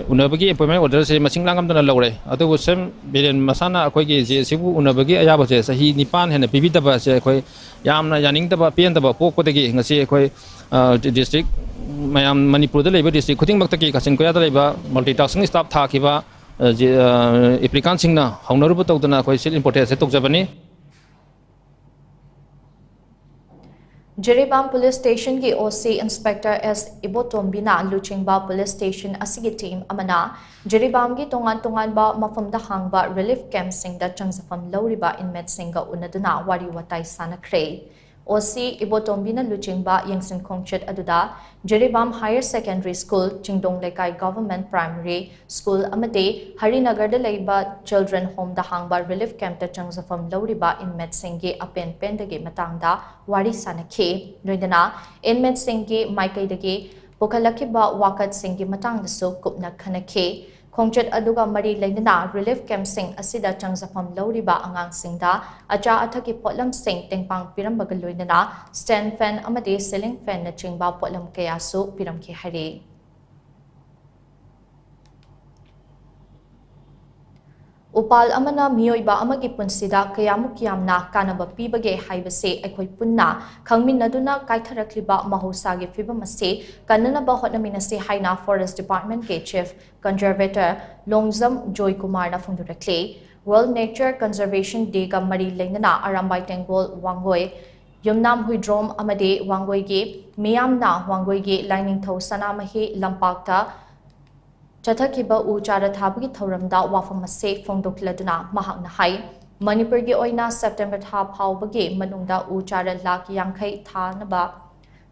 ꯎꯅꯕꯒꯤ appointment orderꯁꯦ ꯃꯁꯤꯡ ꯂꯥꯡꯉꯝꯗꯅ ꯂꯧꯔꯦ꯫ ꯑꯗꯨꯕꯨ ꯁꯤ ꯑꯦꯝ ꯕꯤꯔꯦꯟ ꯃꯁꯥꯅ ꯑꯩꯈꯣꯏꯒꯤ ꯖꯦ ꯑꯦ ꯁꯤꯕꯨ ꯎꯅꯕꯒꯤ ꯑꯌꯥꯕꯁꯦ ꯆꯍꯤ ꯅꯤꯄꯥꯟ ꯍꯦꯟꯅ ꯄꯤꯕꯤꯗꯕ ꯑꯁꯦ ꯑꯩꯈꯣꯏ ꯌꯥꯝꯅ ꯌꯥꯅꯤꯡꯗꯕ, ꯄꯦꯟꯗꯕ ꯄꯣꯛꯄꯗꯒꯤ ꯉꯁꯤ ꯑꯩꯈꯣꯏ, ꯑ, district ꯃꯌꯥꯝ, ꯃꯅꯤꯄꯨꯔꯗ ꯂꯩꯕ district ꯈꯨꯗꯤꯡꯃꯛꯇꯒꯤ ꯀꯥꯆꯤꯟ ꯀꯣꯌꯥꯗ ꯂꯩꯕ multitasking staff ꯊꯥꯈꯤꯕ, ꯑ, ꯖꯦ-, ꯑ, applicantꯁꯤꯡꯅ ꯍꯧꯅꯔꯨꯕ ꯇꯧꯗꯅ ꯑꯩꯈꯣꯏ sit-in protestꯁꯦ ꯇꯧꯖꯕꯅꯤ꯫ Jiribam Police Stationꯒꯤ O C Inspector S ꯏꯕꯣꯇꯣꯝꯕꯤꯅ ꯂꯨꯆꯤꯡꯕ police station ꯑꯁꯤꯒꯤ team ꯑꯃꯅ ꯖꯤꯔꯤꯕꯥꯝꯒꯤ ꯇꯣꯉꯥꯟ ꯇꯣꯉꯥꯟꯕ ꯃꯐꯝꯗ ꯍꯥꯡꯕ relief campꯁꯤꯡꯗ ꯆꯪꯖꯐꯝ ꯂꯧꯔꯤꯕ inmateꯁꯤꯡꯒ ꯎꯅꯗꯨꯅ ꯋꯥꯔꯤ ꯋꯥꯇꯥꯏ ꯁꯥꯟꯅꯈ꯭ꯔꯦ꯫ O C ꯏꯕꯣꯇꯣꯝꯕꯤꯅ ꯂꯨꯆꯤꯡꯕ ꯌꯦꯡꯁꯤꯟ ꯈꯣꯡꯆꯠ ꯑꯗꯨꯗ ꯖꯤꯔꯤꯕꯥꯝ Higher Secondary School, ꯆꯤꯡꯗꯣꯡ ꯂꯩꯀꯥꯏ Government Primary School ꯑꯃꯗꯤ ꯍꯔꯤꯅꯒꯔꯗ ꯂꯩꯕ Children Homeꯗ ꯍꯥꯡꯕ relief campꯇ ꯆꯪꯖꯐꯝ ꯂꯧꯔꯤꯕ inmateꯁꯤꯡꯒꯤ ꯑꯄꯦꯟ ꯄꯦꯟꯗꯒꯤ ꯃꯇꯥꯡꯗ ꯋꯥꯔꯤ ꯁꯥꯅꯈꯤ꯫ ꯂꯣꯏꯅꯅ inmateꯁꯤꯡꯒꯤ ꯃꯥꯏꯀꯩꯗꯒꯤ ꯄꯨꯈꯠꯂꯛꯈꯤꯕ ꯋꯥꯀꯠꯁꯤꯡꯒꯤ ꯃꯇꯥꯡꯗꯁꯨ ꯀꯨꯞꯅ ꯈꯟꯅꯈꯤ꯫ ꯈꯣꯡꯆꯠ ꯑꯗꯨꯒ ꯃꯔꯤ ꯂꯩꯅꯅ relief campꯁꯤꯡ ꯑꯁꯤꯗ ꯆꯪꯖꯐꯝ ꯂꯧꯔꯤꯕ ꯑꯉꯥꯡꯁꯤꯡꯗ ꯑꯆꯥ ꯑꯊꯛꯀꯤ ꯄꯣꯠꯂꯝꯁꯤꯡ ꯇꯦꯡꯄꯥꯡ ꯄꯤꯔꯝꯕꯒ ꯂꯣꯏꯅꯅ stand fan ꯑꯃꯗꯤ ceiling fanꯅꯆꯤꯡꯕ ꯄꯣꯠꯂꯝ ꯀꯌꯥꯁꯨ ꯄꯤꯔꯝꯈꯤ ꯍꯥꯏꯔꯤ꯫ ꯎꯄꯥꯜ ꯑꯃꯅ ꯃꯤꯑꯣꯏꯕ ꯑꯃꯒꯤ ꯄꯨꯟꯁꯤꯗ ꯀꯌꯥꯃꯨꯛ ꯌꯥꯝꯅ ꯀꯥꯟꯅꯕ ꯄꯤꯕꯒꯦ ꯍꯥꯏꯕꯁꯤ ꯑꯩꯈꯣꯏ ꯄꯨꯟꯅ ꯈꯪꯃꯤꯟꯅꯗꯨꯅ ꯀꯥꯏꯊꯔꯛꯂꯤꯕ ꯃꯍꯧꯁꯥꯒꯤ ꯐꯤꯕꯝ ꯑꯁꯤ ꯀꯟꯅꯅꯕ ꯍꯣꯠꯅꯃꯤꯟꯅꯁꯤ ꯍꯥꯏꯅ Forest Departmentꯀꯤ Chief Conservator Longjam ꯖꯣꯏꯀꯨꯃꯥꯔꯅ ꯐꯣꯡꯗꯣꯔꯛꯂꯤ꯫ World Nature Conservation Day-ꯒ ꯃꯔꯤ ꯂꯩꯅꯅ ꯑꯔꯥꯝꯕꯥꯏ ꯇꯦꯡꯒꯣꯜ, ꯋꯥꯡꯒꯣꯏ, ꯌꯨꯝꯅꯥꯝ ꯍꯨꯏꯗ꯭ꯔꯣꯝ ꯑꯃꯗꯤ ꯋꯥꯡꯒꯣꯏꯒꯤ ꯃꯤꯌꯥꯝꯅ ꯋꯥꯡꯒꯣꯏꯒꯤ ꯂꯥꯏꯅꯤꯡꯊꯧ ꯁꯅꯥꯃꯍꯤ ꯂꯝꯄꯥꯛꯇ ꯆꯠꯊꯈꯤꯕ ꯎ ꯆꯥꯔ ꯊꯥꯕꯒꯤ ꯊꯧꯔꯝꯗ ꯋꯥꯐꯝ ꯑꯁꯤ ꯐꯣꯡꯗꯣꯛꯂꯗꯨꯅ ꯃꯍꯥꯛꯅ ꯍꯥꯏ, ꯃꯅꯤꯄꯨꯔꯒꯤ ꯑꯣꯏꯅ ꯁꯦꯞꯇꯦꯝꯕꯔ ꯊꯥ ꯐꯥꯎꯕꯒꯤ ꯃꯅꯨꯡꯗ ꯎ ꯆꯥꯔ ꯂꯥꯈ ꯌꯥꯡꯈꯩ ꯊꯥꯅꯕ,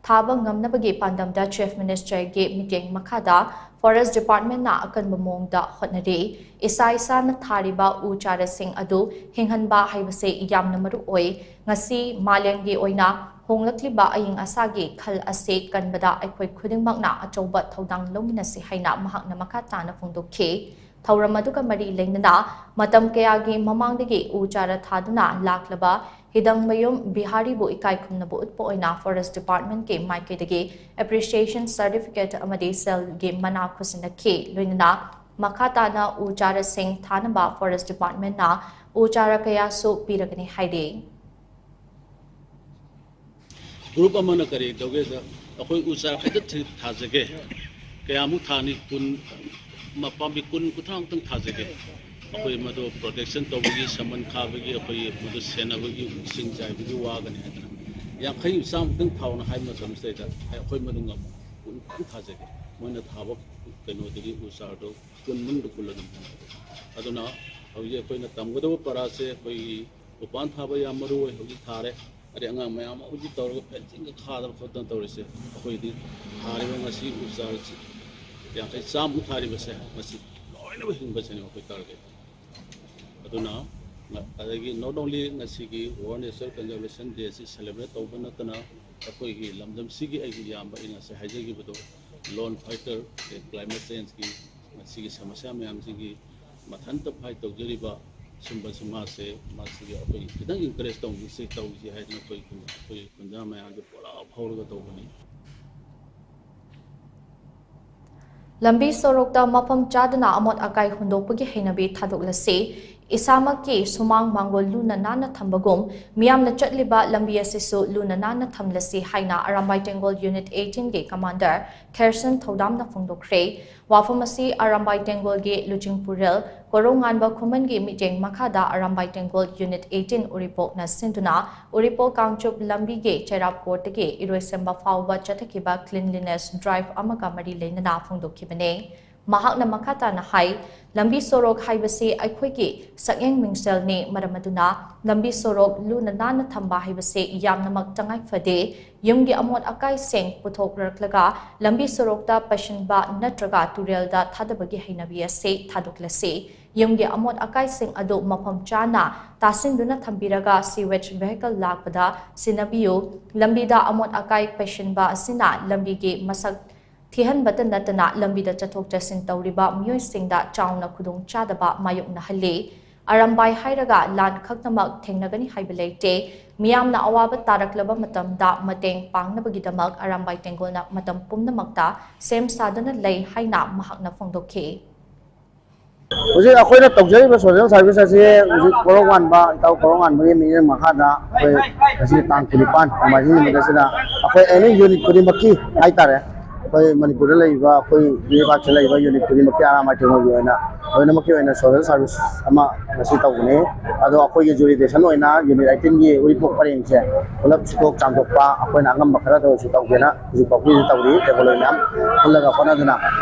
ꯊꯥꯕ ꯉꯝꯅꯕꯒꯤ ꯄꯥꯟꯗꯝꯗ Chief Minister-ꯒꯤ ꯃꯤꯠꯌꯦꯡ ꯃꯈꯥꯗ Forest Department-ꯅ ꯑꯀꯟꯕ ꯃꯑꯣꯡꯗ ꯍꯣꯠꯅꯔꯤ꯫ ꯏꯁꯥ ꯏꯁꯥꯅ ꯊꯥꯔꯤꯕ ꯎ ꯆꯥꯔꯁꯤꯡ ꯑꯗꯨ ꯍꯤꯡꯍꯟꯕ ꯍꯥꯏꯕꯁꯤ ꯌꯥꯝꯅ ꯃꯔꯨ ꯑꯣꯏ꯫ ꯉꯁꯤ ꯃꯥꯂꯦꯝꯒꯤ ꯑꯣꯏꯅ ꯍꯣꯡꯂꯛꯂꯤꯕ ꯑꯏꯪ ꯑꯁꯥꯒꯤ ꯈꯜ ꯑꯁꯤ ꯀꯟꯕꯗ ꯑꯩꯈꯣꯏ ꯈꯨꯗꯤꯡꯃꯛꯅ ꯑꯆꯧꯕ ꯊꯧꯗꯥꯡ ꯂꯧꯃꯤꯟꯅꯁꯤ ꯍꯥꯏꯅ ꯃꯍꯥꯛꯅ ꯃꯈꯥ ꯇꯥꯅ ꯐꯣꯡꯗꯣꯛꯈꯤ꯫ ꯊꯧꯔꯝ ꯑꯗꯨꯒ ꯃꯔꯤ ꯂꯩꯅꯅ ꯃꯇꯝ ꯀꯌꯥꯒꯤ ꯃꯃꯥꯡꯗꯒꯤ ꯎ ꯆꯥꯔ ꯊꯥꯗꯨꯅ ꯂꯥꯛꯂꯕ ꯍꯤꯗꯪꯃꯌꯨꯝ ꯕꯤꯍꯥꯔꯤꯕꯨ ꯏꯀꯥꯏ ꯈꯨꯝꯅꯕ ꯎꯠꯄ ꯑꯣꯏꯅ Forest Department-ꯀꯤ ꯃꯥꯏꯀꯩꯗꯒꯤ Appreciation Certificate ꯑꯃꯗꯤ ꯁꯦꯜꯒꯤ ꯃꯅꯥ ꯈꯨꯠꯁꯤꯟꯅꯈꯤ꯫ ꯂꯣꯏꯅꯅ ꯃꯈꯥ ꯇꯥꯅ ꯎ ꯆꯥꯔꯁꯤꯡ ꯊꯥꯅꯕ Forest Department-ꯅ ꯎ ꯆꯥꯔ ꯀꯌꯥꯁꯨ ꯄꯤꯔꯒꯅꯤ ꯍꯥꯏꯔꯤ꯫ ꯒ꯭ꯔꯨꯞ ꯑꯃꯅ ꯀꯔꯤ ꯇꯧꯒꯦꯗ, ꯑꯩꯈꯣꯏ ꯎ ꯆꯥꯔ ꯈꯛꯇ ꯊꯤ- ꯊꯥꯖꯒꯦ, ꯀꯌꯥꯃꯨꯛ ꯊꯥꯅꯤ, ꯀꯨꯟ, ꯃ- ꯄꯥꯝꯕꯤ ꯀꯨꯟ ꯀꯨꯟꯊ꯭ꯔꯥꯃꯨꯛꯇꯪ ꯊꯥꯖꯒꯦ, ꯑꯩꯈꯣꯏ ꯃꯗꯨ ꯄ꯭ꯔꯣꯇꯦꯛꯁꯟ ꯇꯧꯕꯒꯤ, ꯁꯃꯟ ꯈꯥꯕꯒꯤ, ꯑꯩꯈꯣꯏ ꯃꯗꯨ ꯁꯦꯟꯅꯕꯒꯤ, ꯏꯁꯤꯡ ꯆꯥꯏꯕꯒꯤ ꯋꯥꯒꯅꯤ ꯍꯥꯏꯗꯅ ꯌꯥꯡꯈꯩ ꯆꯥꯝꯃꯨꯛꯇꯪ ꯊꯥꯎꯅ ꯍꯥꯏꯕ ꯃꯇꯝꯁꯤꯗꯩꯗ ꯑꯩꯈꯣꯏ ꯃꯗꯨ ꯉꯝꯃꯣꯏ, ꯀꯨꯟ ꯈꯛꯇꯪ ꯊꯥꯖꯒꯦ꯫ ꯃꯣꯏꯅ ꯊꯥꯕ ꯀꯩꯅꯣꯗꯒꯤ ꯎ ꯆꯥꯔꯗꯣ ꯀꯨꯟ ꯃꯅꯨꯡꯗ ꯀꯨꯜ ꯑꯗꯨꯝ ꯐꯪꯉꯦ꯫ ꯑꯗꯨꯅ ꯍꯧꯖꯤꯛ ꯑꯩꯈꯣꯏꯅ ꯇꯝꯒꯗꯕ ꯄꯔꯥꯁꯦ ꯑꯩꯈꯣꯏꯒꯤ ꯎꯄꯥꯟ ꯊꯥꯕ ꯌꯥꯝ ꯃꯔꯨ ꯑꯣꯏ꯫ ꯍꯧꯖꯤꯛ ꯊꯥꯔꯦ, ꯑꯗꯩ ꯑꯉꯥꯡ ꯃꯌꯥꯝ ꯑꯃ ꯍꯧꯖꯤꯛ ꯇꯧꯔꯒ ꯐꯦꯟꯁꯤꯡꯒ ꯈꯥꯗꯅ ꯈꯣꯠꯇꯅ ꯇꯧꯔꯤꯁꯦ, ꯑꯩꯈꯣꯏꯗꯤ ꯊꯥꯔꯤꯕ ꯉꯁꯤ ꯎ ꯆꯥꯔꯁꯤ ꯌꯥꯡꯈꯩ ꯆꯥꯝꯃꯨꯛ ꯊꯥꯔꯤꯕꯁꯦ, ꯃꯁꯤ ꯂꯣꯏꯅꯃꯛ ꯍꯤꯡꯕꯁꯤꯅꯦ ꯑꯩꯈꯣꯏ ꯇꯥꯔꯒꯦꯠ꯫ ꯑꯗꯨꯅ ꯉ- ꯑꯗꯒꯤ not only ꯉꯁꯤꯒꯤ World Nature Conservation Day ꯑꯁꯤ celebrate ꯇꯧꯕ ꯅꯠꯇꯅ, ꯑꯩꯈꯣꯏꯒꯤ ꯂꯝꯗꯝꯁꯤꯒꯤ, ꯑꯩꯒꯤ ꯏꯌꯥꯝꯕ ꯑꯩꯅ ꯉꯁꯥꯏ ꯍꯥꯏꯖꯈꯤꯕꯗꯣ, lone fighter, climate changeꯀꯤ ꯃꯁꯤꯒꯤ ꯁꯃꯁ꯭ꯌꯥ ꯃꯌꯥꯝꯁꯤꯒꯤ ꯃꯊꯟꯇ fight ꯇꯧꯖꯔꯤꯕ ꯁꯨꯝꯕꯁꯤ ꯃꯥꯁꯦ, ꯃꯁꯤꯒꯤ ꯑꯩꯈꯣꯏ ꯈꯤꯇꯪ encourage ꯇꯧꯁꯤ, ꯇꯧꯁꯤ ꯍꯥꯏꯗꯅ ꯑꯩꯈꯣꯏ ꯈꯨꯟ-, ꯑꯩꯈꯣꯏ ꯈꯨꯟꯖꯥ ꯃꯌꯥꯝꯁꯦ ꯄꯨꯂꯞ ꯍꯧꯔꯒ ꯇꯧꯕꯅꯤ꯫ ꯂꯝꯕꯤ ꯁꯣꯔꯣꯛꯇ ꯃꯐꯝ ꯆꯥꯗꯅ ꯑꯃꯣꯠ ꯑꯀꯥꯏ ꯍꯨꯟꯗꯣꯛꯄꯒꯤ ꯍꯩꯅꯕꯤ ꯊꯥꯗꯣꯛꯂꯁꯤ꯫ ꯏꯁꯥꯃꯛꯀꯤ ꯁꯨꯃꯥꯡ ꯃꯥꯡꯒꯣꯜ ꯂꯨꯅ ꯅꯥꯟꯅ ꯊꯝꯕꯒꯨꯝ ꯃꯤꯌꯥꯝꯅ ꯆꯠꯂꯤꯕ ꯂꯝꯕꯤ ꯑꯁꯤꯁꯨ ꯂꯨꯅ ꯅꯥꯟꯅ ꯊꯝꯂꯁꯤ ꯍꯥꯏꯅ ꯑꯔꯥꯝꯕꯥꯏ ꯇꯦꯡꯒꯣꯜ Unit eighteen ꯒꯤ Commander ꯈꯦꯔꯁꯟ ꯊꯧꯗꯥꯝꯅ ꯐꯣꯡꯗꯣꯛꯈ꯭ꯔꯦ꯫ ꯋꯥꯐꯝ ꯑꯁꯤ ꯑꯔꯥꯝꯕꯥꯏ ꯇꯦꯡꯒꯣꯜꯒꯤ ꯂꯨꯆꯤꯡꯄꯨꯔꯦꯜ ꯀꯣꯔꯧꯉꯥꯟꯕ ꯈꯨꯃꯟꯒꯤ ꯃꯤꯠꯌꯦꯡ ꯃꯈꯥꯗ ꯑꯔꯥꯝꯕꯥꯏ ꯇꯦꯡꯒꯣꯜ Unit eighteen ꯎꯔꯤꯄꯣꯛꯅ ꯁꯤꯟꯗꯨꯅ ꯎꯔꯤꯄꯣꯛ ꯀꯥꯡꯆꯨꯞ ꯂꯝꯕꯤꯒꯤ ꯆꯩꯔꯥꯞ ꯀꯣꯔꯠꯇꯒꯤ ꯏꯔꯣꯏꯁꯦꯝꯕ ꯐꯥꯎꯕ ꯆꯠꯊꯈꯤꯕ cleanliness drive ꯑꯃꯒ ꯃꯔꯤ ꯂꯩꯅꯅ ꯐꯣꯡꯗꯣꯛꯈꯤꯕꯅꯤ꯫ ꯃꯍꯥꯛꯅ ꯃꯈꯥ ꯇꯥꯅ ꯍꯥꯏ, ꯂꯝꯕꯤ ꯁꯣꯔꯣꯛ ꯍꯥꯏꯕꯁꯤ ꯑꯩꯈꯣꯏꯒꯤ ꯁꯛꯌꯦꯡ ꯃꯤꯡꯁꯦꯜꯅꯤ꯫ ꯃꯔꯝ ꯑꯗꯨꯅ ꯂꯝꯕꯤ ꯁꯣꯔꯣꯛ ꯂꯨꯅ ꯅꯥꯟꯅ ꯊꯝꯕ ꯍꯥꯏꯕꯁꯤ ꯌꯥꯝꯅꯃꯛ ꯇꯉꯥꯏ ꯐꯗꯦ꯫ ꯌꯨꯝꯒꯤ ꯑꯃꯣꯠ ꯑꯀꯥꯏꯁꯤꯡ ꯄꯨꯊꯣꯛꯂꯛꯂꯒ ꯂꯝꯕꯤ ꯁꯣꯔꯣꯛꯇ ꯄꯩꯁꯤꯟꯕ ꯅꯠꯇ꯭ꯔꯒ ꯇꯨꯔꯦꯜꯗ ꯊꯥꯗꯕꯒꯤ ꯍꯩꯅꯕꯤ ꯑꯁꯤ ꯊꯥꯗꯣꯛꯂꯁꯤ꯫ ꯌꯨꯝꯒꯤ ꯑꯃꯣꯠ ꯑꯀꯥꯏꯁꯤꯡ ꯑꯗꯨ ꯃꯐꯝ ꯆꯥꯅ ꯇꯥꯁꯤꯟꯗꯨꯅ ꯊꯝꯕꯤꯔꯒ sewage vehicle ꯂꯥꯛꯄꯗ ꯁꯤꯟꯅꯕꯤꯌꯨ꯫ ꯂꯝꯕꯤꯗ ꯑꯃꯣꯠ ꯑꯀꯥꯏ ꯄꯩꯁꯤꯟꯕ ꯑꯁꯤꯅ ꯂꯝꯕꯤꯒꯤ ꯃꯁꯛ ꯊꯤꯍꯟꯕꯇ ꯅꯠꯇꯅ ꯂꯝꯕꯤꯗ ꯆꯠꯊꯣꯛ ꯆꯠꯁꯤꯟ ꯇꯧꯔꯤꯕ ꯃꯤꯑꯣꯏꯁꯤꯡꯗ ꯆꯥꯎꯅ ꯈꯨꯗꯣꯡꯆꯥꯗꯕ ꯃꯥꯌꯣꯛꯅꯍꯜꯂꯤ꯫ ꯑꯔꯥꯝꯕꯥꯏ ꯍꯥꯏꯔꯒ ꯂꯥꯟ ꯈꯛꯇꯃꯛ ꯊꯦꯡꯅꯒꯅꯤ ꯍꯥꯏꯕ ꯂꯩꯇꯦ꯫ ꯃꯤꯌꯥꯝꯅ ꯑꯋꯥꯕ ꯇꯥꯔꯛꯂꯕ ꯃꯇꯝꯗ ꯃꯇꯦꯡ ꯄꯥꯡꯅꯕꯒꯤꯗꯃꯛ ꯑꯔꯥꯝꯕꯥꯏ ꯇꯦꯡꯒꯣꯜꯅ ꯃꯇꯝ ꯄꯨꯝꯅꯃꯛꯇ ꯁꯦꯝ ꯁꯥꯗꯨꯅ ꯂꯩ ꯍꯥꯏꯅ ꯃꯍꯥꯛꯅ ꯐꯣꯡꯗꯣꯛꯈꯤ꯫ ꯍꯧꯖꯤꯛ ꯑꯩꯈꯣꯏꯅ ꯇꯧꯖꯔꯤꯕ social service ꯑꯁꯤ ꯍꯧꯖꯤꯛ ꯀꯣꯔꯧꯉꯥꯟꯕ, ꯏꯇꯥꯎ ꯀꯣꯔꯧꯉꯥꯟꯕꯒꯤ ꯃꯤꯠꯌꯦꯡ ꯃꯈꯥꯗ ꯑꯩꯈꯣꯏ ꯉꯁꯤ ꯇꯥꯡ ꯀꯨꯟꯅꯤꯄꯥꯟ ꯅꯣꯡꯃꯥꯏꯖꯤꯡ ꯅꯨꯃꯤꯠ ꯑꯁꯤꯗ ꯑꯩꯈꯣꯏ any unit ꯈꯨꯗꯤꯡꯃꯛꯀꯤ ꯍꯥꯏꯇꯥꯔꯦ, ꯑꯩꯈꯣꯏ ꯃꯅꯤꯄꯨꯔꯗ ꯂꯩꯔꯤꯕ, ꯑꯩꯈꯣꯏ ꯂꯩꯕꯥꯛꯁꯤꯗ ꯂꯩꯔꯤꯕ unit ꯈꯨꯗꯤꯡꯃꯛꯀꯤ ꯑꯔꯥꯝꯕꯥꯏ ꯇꯦꯡꯒꯣꯜꯒꯤ ꯑꯣꯏꯅ ꯂꯣꯏꯅꯃꯛꯀꯤ ꯑꯣꯏꯅ social service ꯑꯃ ꯉꯁꯤ ꯇꯧꯕꯅꯤ꯫ ꯑꯗꯣ ꯑꯩꯈꯣꯏꯒꯤ jurisdiction ꯑꯣꯏꯅ Unit eighteen ꯒꯤ ꯎꯔꯤꯄꯣꯛ ꯄꯔꯦꯡꯁꯦ ꯄꯨꯂꯞ ꯁꯤꯠꯇꯣꯛ ꯆꯥꯝꯊꯣꯛꯄ, ꯑꯩꯈꯣꯏꯅ ꯑꯉꯝꯕ ꯈꯔꯗ ꯑꯣꯏꯔꯁꯨ ꯇꯧꯒꯦꯅ ꯍꯧꯖꯤꯛ ꯐꯥꯎꯒꯤꯗꯤ ꯇꯧꯔꯤ, ꯇꯦꯡꯒꯣꯜ ꯃꯌꯥꯝ ꯄꯨꯜꯂꯒ ꯍꯣꯠꯅꯗꯨꯅ꯫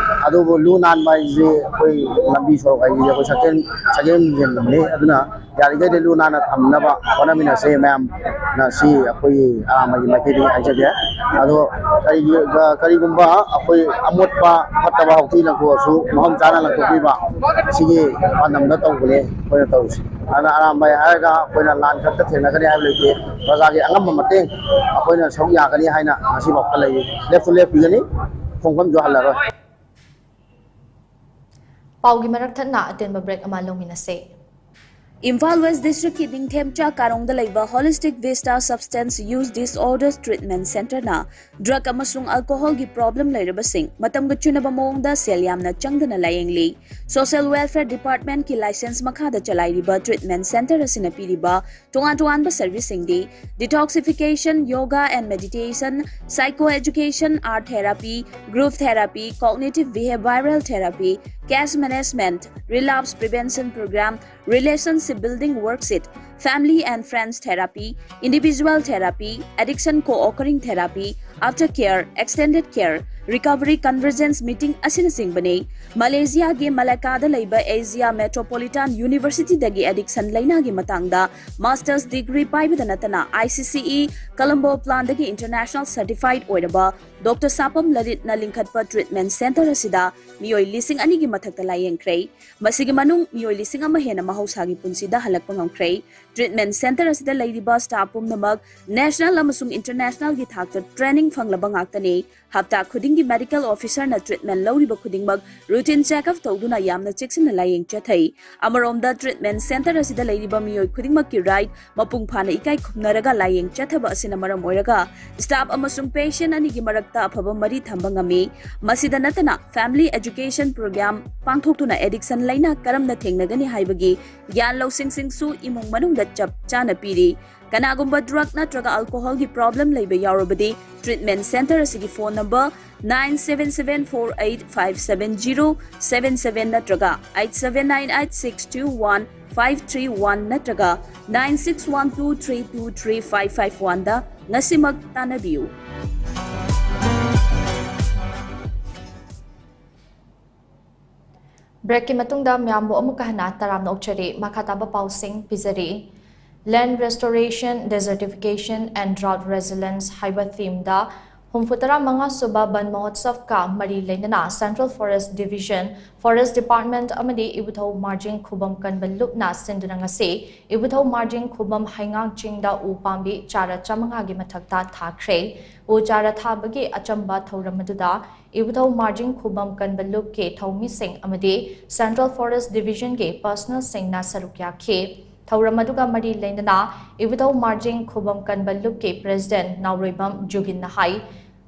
ꯑꯗꯨꯕꯨ ꯂꯨ ꯅꯥꯟꯕ ꯍꯥꯏꯁꯤꯗꯤ ꯑꯩꯈꯣꯏ ꯂꯝꯕꯤ ꯁꯣꯔꯣꯛ ꯍꯥꯏꯁꯤꯗꯤ ꯑꯩꯈꯣꯏ ꯁꯛꯆꯦꯟ, ꯁꯛꯆꯦꯟ ꯌꯦꯡꯕꯅꯤ꯫ ꯑꯗꯨꯅ ꯌꯥꯔꯤꯈꯩꯗꯤ ꯂꯨ ꯅꯥꯟꯅ ꯊꯝꯅꯕ ꯍꯣꯠꯅꯃꯤꯟꯅꯁꯦ ꯃꯌꯥꯝꯅ, ꯁꯤ ꯑꯩꯈꯣꯏꯒꯤ ꯑꯔꯥꯝꯕꯥꯏꯒꯤ ꯃꯥꯏꯀꯩꯗꯒꯤ ꯍꯥꯏꯖꯒꯦ꯫ ꯑꯗꯣ ꯀꯔꯤꯒꯨꯝꯕ ꯑꯩꯈꯣꯏ ꯑꯃꯣꯠꯄ ꯐꯠꯇꯕ ꯍꯥꯎꯊꯤ ꯂꯪꯊꯣꯛꯑꯁꯨ ꯃꯐꯝ ꯆꯥꯅ ꯂꯪꯊꯣꯛꯄꯤꯕ, ꯁꯤꯒꯤ ꯄꯥꯟꯗꯝꯗ ꯇꯧꯕꯅꯦ ꯑꯩꯈꯣꯏꯅ ꯇꯧꯔꯤꯁꯦ꯫ ꯑꯗꯨꯅ ꯑꯔꯥꯝꯕꯥꯏ ꯍꯥꯏꯔꯒ ꯑꯩꯈꯣꯏꯅ ꯂꯥꯟ ꯈꯛꯇ ꯊꯦꯡꯅꯒꯅꯤ ꯍꯥꯏꯕ ꯂꯩꯇꯦ꯫ ꯄ꯭ꯔꯖꯥꯒꯤ ꯑꯉꯝꯕ ꯃꯇꯦꯡ ꯑꯩꯈꯣꯏꯅ ꯁꯔꯨꯛ ꯌꯥꯒꯅꯤ ꯍꯥꯏꯅ ꯉꯁꯤꯐꯥꯎꯕ ꯂꯩꯔꯤ꯫ ꯂꯦꯞꯁꯨ ꯂꯦꯞꯄꯤꯒꯅꯤ, ꯈꯣꯡꯐꯝꯁꯨ ꯍꯜꯂꯔꯣꯏ꯫ ꯄꯥꯎꯒꯤ ꯃꯔꯛ ꯊꯠꯅ ꯑꯇꯦꯟꯕ break ꯑꯃ ꯂꯧꯃꯤꯟꯅꯁꯦ꯫ ꯏꯝꯐꯥꯜ ꯋꯦꯁ ꯗꯤꯁꯇ꯭ꯔꯤꯛꯀꯤ ꯅꯤꯡꯊꯦꯝꯆꯥ ꯀꯥꯔꯣꯡꯗ ꯂꯩꯕ Holistic Vista Substance Use Disorders Treatment Centreꯅ drug ꯑꯃꯁꯨꯡ alcoholꯒꯤ problem ꯂꯩꯔꯕꯁꯤꯡ ꯃꯇꯝꯒ ꯆꯨꯅꯕ ꯃꯑꯣꯡꯗ ꯁꯦꯜ ꯌꯥꯝꯅ ꯆꯪꯗꯅ ꯂꯥꯌꯦꯡꯂꯤ꯫ Social Welfare Departmentꯀꯤ license ꯃꯈꯥꯗ ꯆꯂꯥꯏꯔꯤꯕ treatment centre ꯑꯁꯤꯅ ꯄꯤꯔꯤꯕ ꯇꯣꯉꯥꯟ ꯇꯣꯉꯥꯟꯕ serviceꯁꯤꯡꯗꯤ detoxification, yoga and meditation, psychoeducation, art therapy, group therapy, cognitive behavioral therapy, case management, relapse prevention program, relationship building worksheet, family and friends therapy, individual therapy, addiction co-occurring therapy, aftercare, extended care, recovery convergence meeting ꯑꯁꯤꯅꯆꯤꯡꯕꯅꯤ꯫ ꯃꯂꯦꯁꯤꯌꯥꯒꯤ ꯃꯂꯥꯀꯥꯗ ꯂꯩꯕ Asia metropolitan ꯌꯨꯅꯤꯚꯔꯁꯤꯇꯤꯗꯒꯤ addiction ꯂꯩꯅꯥꯒꯤ ꯃꯇꯥꯡꯗ master's degree ꯄꯥꯏꯕꯗ ꯅꯠꯇꯅ ICCE Colombo planꯗꯒꯤ international certified ꯑꯣꯏꯔꯕ doctor ꯁꯥꯄꯝ ꯂꯂꯤꯠꯅ ꯂꯤꯡꯈꯠꯄ treatment centre ꯑꯁꯤꯗ ꯃꯤꯑꯣꯏ ꯂꯤꯁꯤꯡ ꯑꯅꯤꯒꯤ ꯃꯊꯛꯇ ꯂꯥꯌꯦꯡꯈ꯭ꯔꯦ꯫ ꯃꯁꯤꯒꯤ ꯃꯅꯨꯡ ꯃꯤꯑꯣꯏ ꯂꯤꯁꯤꯡ ꯑꯃ ꯍꯦꯟꯅ ꯃꯍꯧꯁꯥꯒꯤ ꯄꯨꯟꯁꯤꯗ ꯍꯜꯂꯛꯄ ꯉꯝꯈ꯭ꯔꯦ꯫ Treatment centre ꯑꯁꯤꯗ ꯂꯩꯔꯤꯕ staff ꯄꯨꯝꯅꯃꯛ national ꯑꯃꯁꯨꯡ internationalꯒꯤ ꯊꯥꯛꯇ training ꯐꯪꯂꯕ ꯉꯥꯛꯇꯅꯤ꯫ ꯍꯞꯇꯥ ꯈꯨꯗꯤꯡꯒꯤ medical officerꯅ treatment ꯂꯧꯔꯤꯕ ꯈꯨꯗꯤꯡꯃꯛ routine checkup ꯇꯧꯗꯨꯅ ꯌꯥꯝꯅ ꯆꯦꯛꯁꯤꯟꯅ ꯂꯥꯌꯦꯡ ꯆꯠꯊꯩ꯫ ꯑꯃꯔꯣꯝꯗ treatment centre ꯑꯁꯤꯗ ꯂꯩꯔꯤꯕ ꯃꯤꯑꯣꯏ ꯈꯨꯗꯤꯡꯃꯛꯀꯤ right ꯃꯄꯨꯡ ꯐꯥꯅ ꯏꯀꯥꯏ ꯈꯨꯝꯅꯔꯒ ꯂꯥꯌꯦꯡ ꯆꯠꯊꯕ ꯑꯁꯤꯅ ꯃꯔꯝ ꯑꯣꯏꯔꯒ staff ꯑꯃꯁꯨꯡ patient ꯑꯅꯤꯒꯤ ꯃꯔꯛꯇ ꯑꯐꯕ ꯃꯔꯤ ꯊꯝꯕ ꯉꯝꯃꯤ꯫ ꯃꯁꯤꯗ ꯅꯠꯇꯅ family education program ꯄꯥꯡꯊꯣꯛꯇꯨꯅ addiction ꯂꯩꯅꯥ ꯀꯔꯝꯅ ꯊꯦꯡꯅꯒꯅꯤ ꯍꯥꯏꯕꯒꯤ ꯒ꯭ꯌꯥꯟ ꯂꯧꯁꯤꯡꯁꯤꯡꯁꯨ ꯏꯃꯨꯡ ꯃꯅꯨꯡꯗ ꯆꯞ ꯆꯥꯅ ꯄꯤꯔꯤ꯫ ꯀꯅꯥꯒꯨꯝꯕ drug ꯅꯠꯇ꯭ꯔꯒ alcoholꯒꯤ problem ꯂꯩꯕ ꯌꯥꯎꯔꯕꯗꯤ treatment centre ꯑꯁꯤꯒꯤ phone number nine seven seven four eight five seven zero seven seven ꯅꯠꯇ꯭ꯔꯒ eight seven nine eight six two one five three one ꯅꯠꯇ꯭ꯔꯒ nine six one two three two three five five oneꯗ ꯉꯁꯤꯃꯛ ꯇꯥꯟꯅꯕꯤꯌꯨ꯫ Breakꯀꯤ ꯃꯇꯨꯡꯗ ꯃꯌꯥꯝꯕꯨ ꯑꯃꯨꯛꯀ ꯍꯟꯅ ꯇꯔꯥꯝꯅ ꯑꯣꯛꯆꯔꯤ꯫ ꯃꯈꯥ ꯇꯥꯕ ꯄꯥꯎꯁꯤꯡ ꯄꯤꯖꯔꯤ꯫ Land Restoration, Desertification and Drought Resilience ꯍꯥꯏꯕ themeꯗ ꯍꯨꯝꯐꯨ ꯇꯔꯥ ꯃꯉꯥ ꯁꯨꯕ ꯕꯟ ꯃꯍꯣꯠꯁꯕꯀ ꯃꯔꯤ ꯂꯩꯅꯅ Central Forest Division, Forest Department ꯑꯃꯗꯤ ꯏꯕꯨꯙꯧ ꯃꯥꯔꯖꯤꯡ ꯈꯨꯕꯝ ꯀꯟꯕ ꯂꯨꯞꯅ ꯁꯤꯟꯗꯨꯅ ꯉꯁꯤ ꯏꯕꯨꯙꯧ ꯃꯥꯔꯖꯤꯡ ꯈꯨꯕꯝ ꯍꯩꯉꯥꯡ ꯆꯤꯡꯗ ꯎ ꯄꯥꯝꯕꯤ ꯆꯥꯔ ꯆꯥꯃꯉꯥꯒꯤ ꯃꯊꯛꯇ ꯊꯥꯈ꯭ꯔꯦ꯫ ꯎ ꯆꯥꯔ ꯊꯥꯕꯒꯤ ꯑꯆꯝꯕ ꯊꯧꯔꯝ ꯑꯗꯨꯗ ꯏꯕꯨꯙꯧ ꯃꯥꯔꯖꯤꯡ ꯈꯨꯕꯝ ꯀꯟꯕ ꯂꯨꯞꯀꯤ ꯊꯧꯃꯤꯁꯤꯡ ꯑꯃꯗꯤ Central Forest Divisionꯒꯤ personnelꯁꯤꯡꯅ ꯁꯔꯨꯛ ꯌꯥꯈꯤ꯫ ꯊꯧꯔꯝ ꯑꯗꯨꯒ ꯃꯔꯤ ꯂꯩꯅꯅ ꯏꯕꯨꯙꯧ ꯃꯥꯔꯖꯤꯡ ꯈꯨꯕꯝ ꯀꯟꯕ ꯂꯨꯞꯀꯤ President ꯅꯥꯎꯔꯣꯏꯕꯝ ꯖꯨꯒꯤꯟꯅ ꯍꯥꯏ,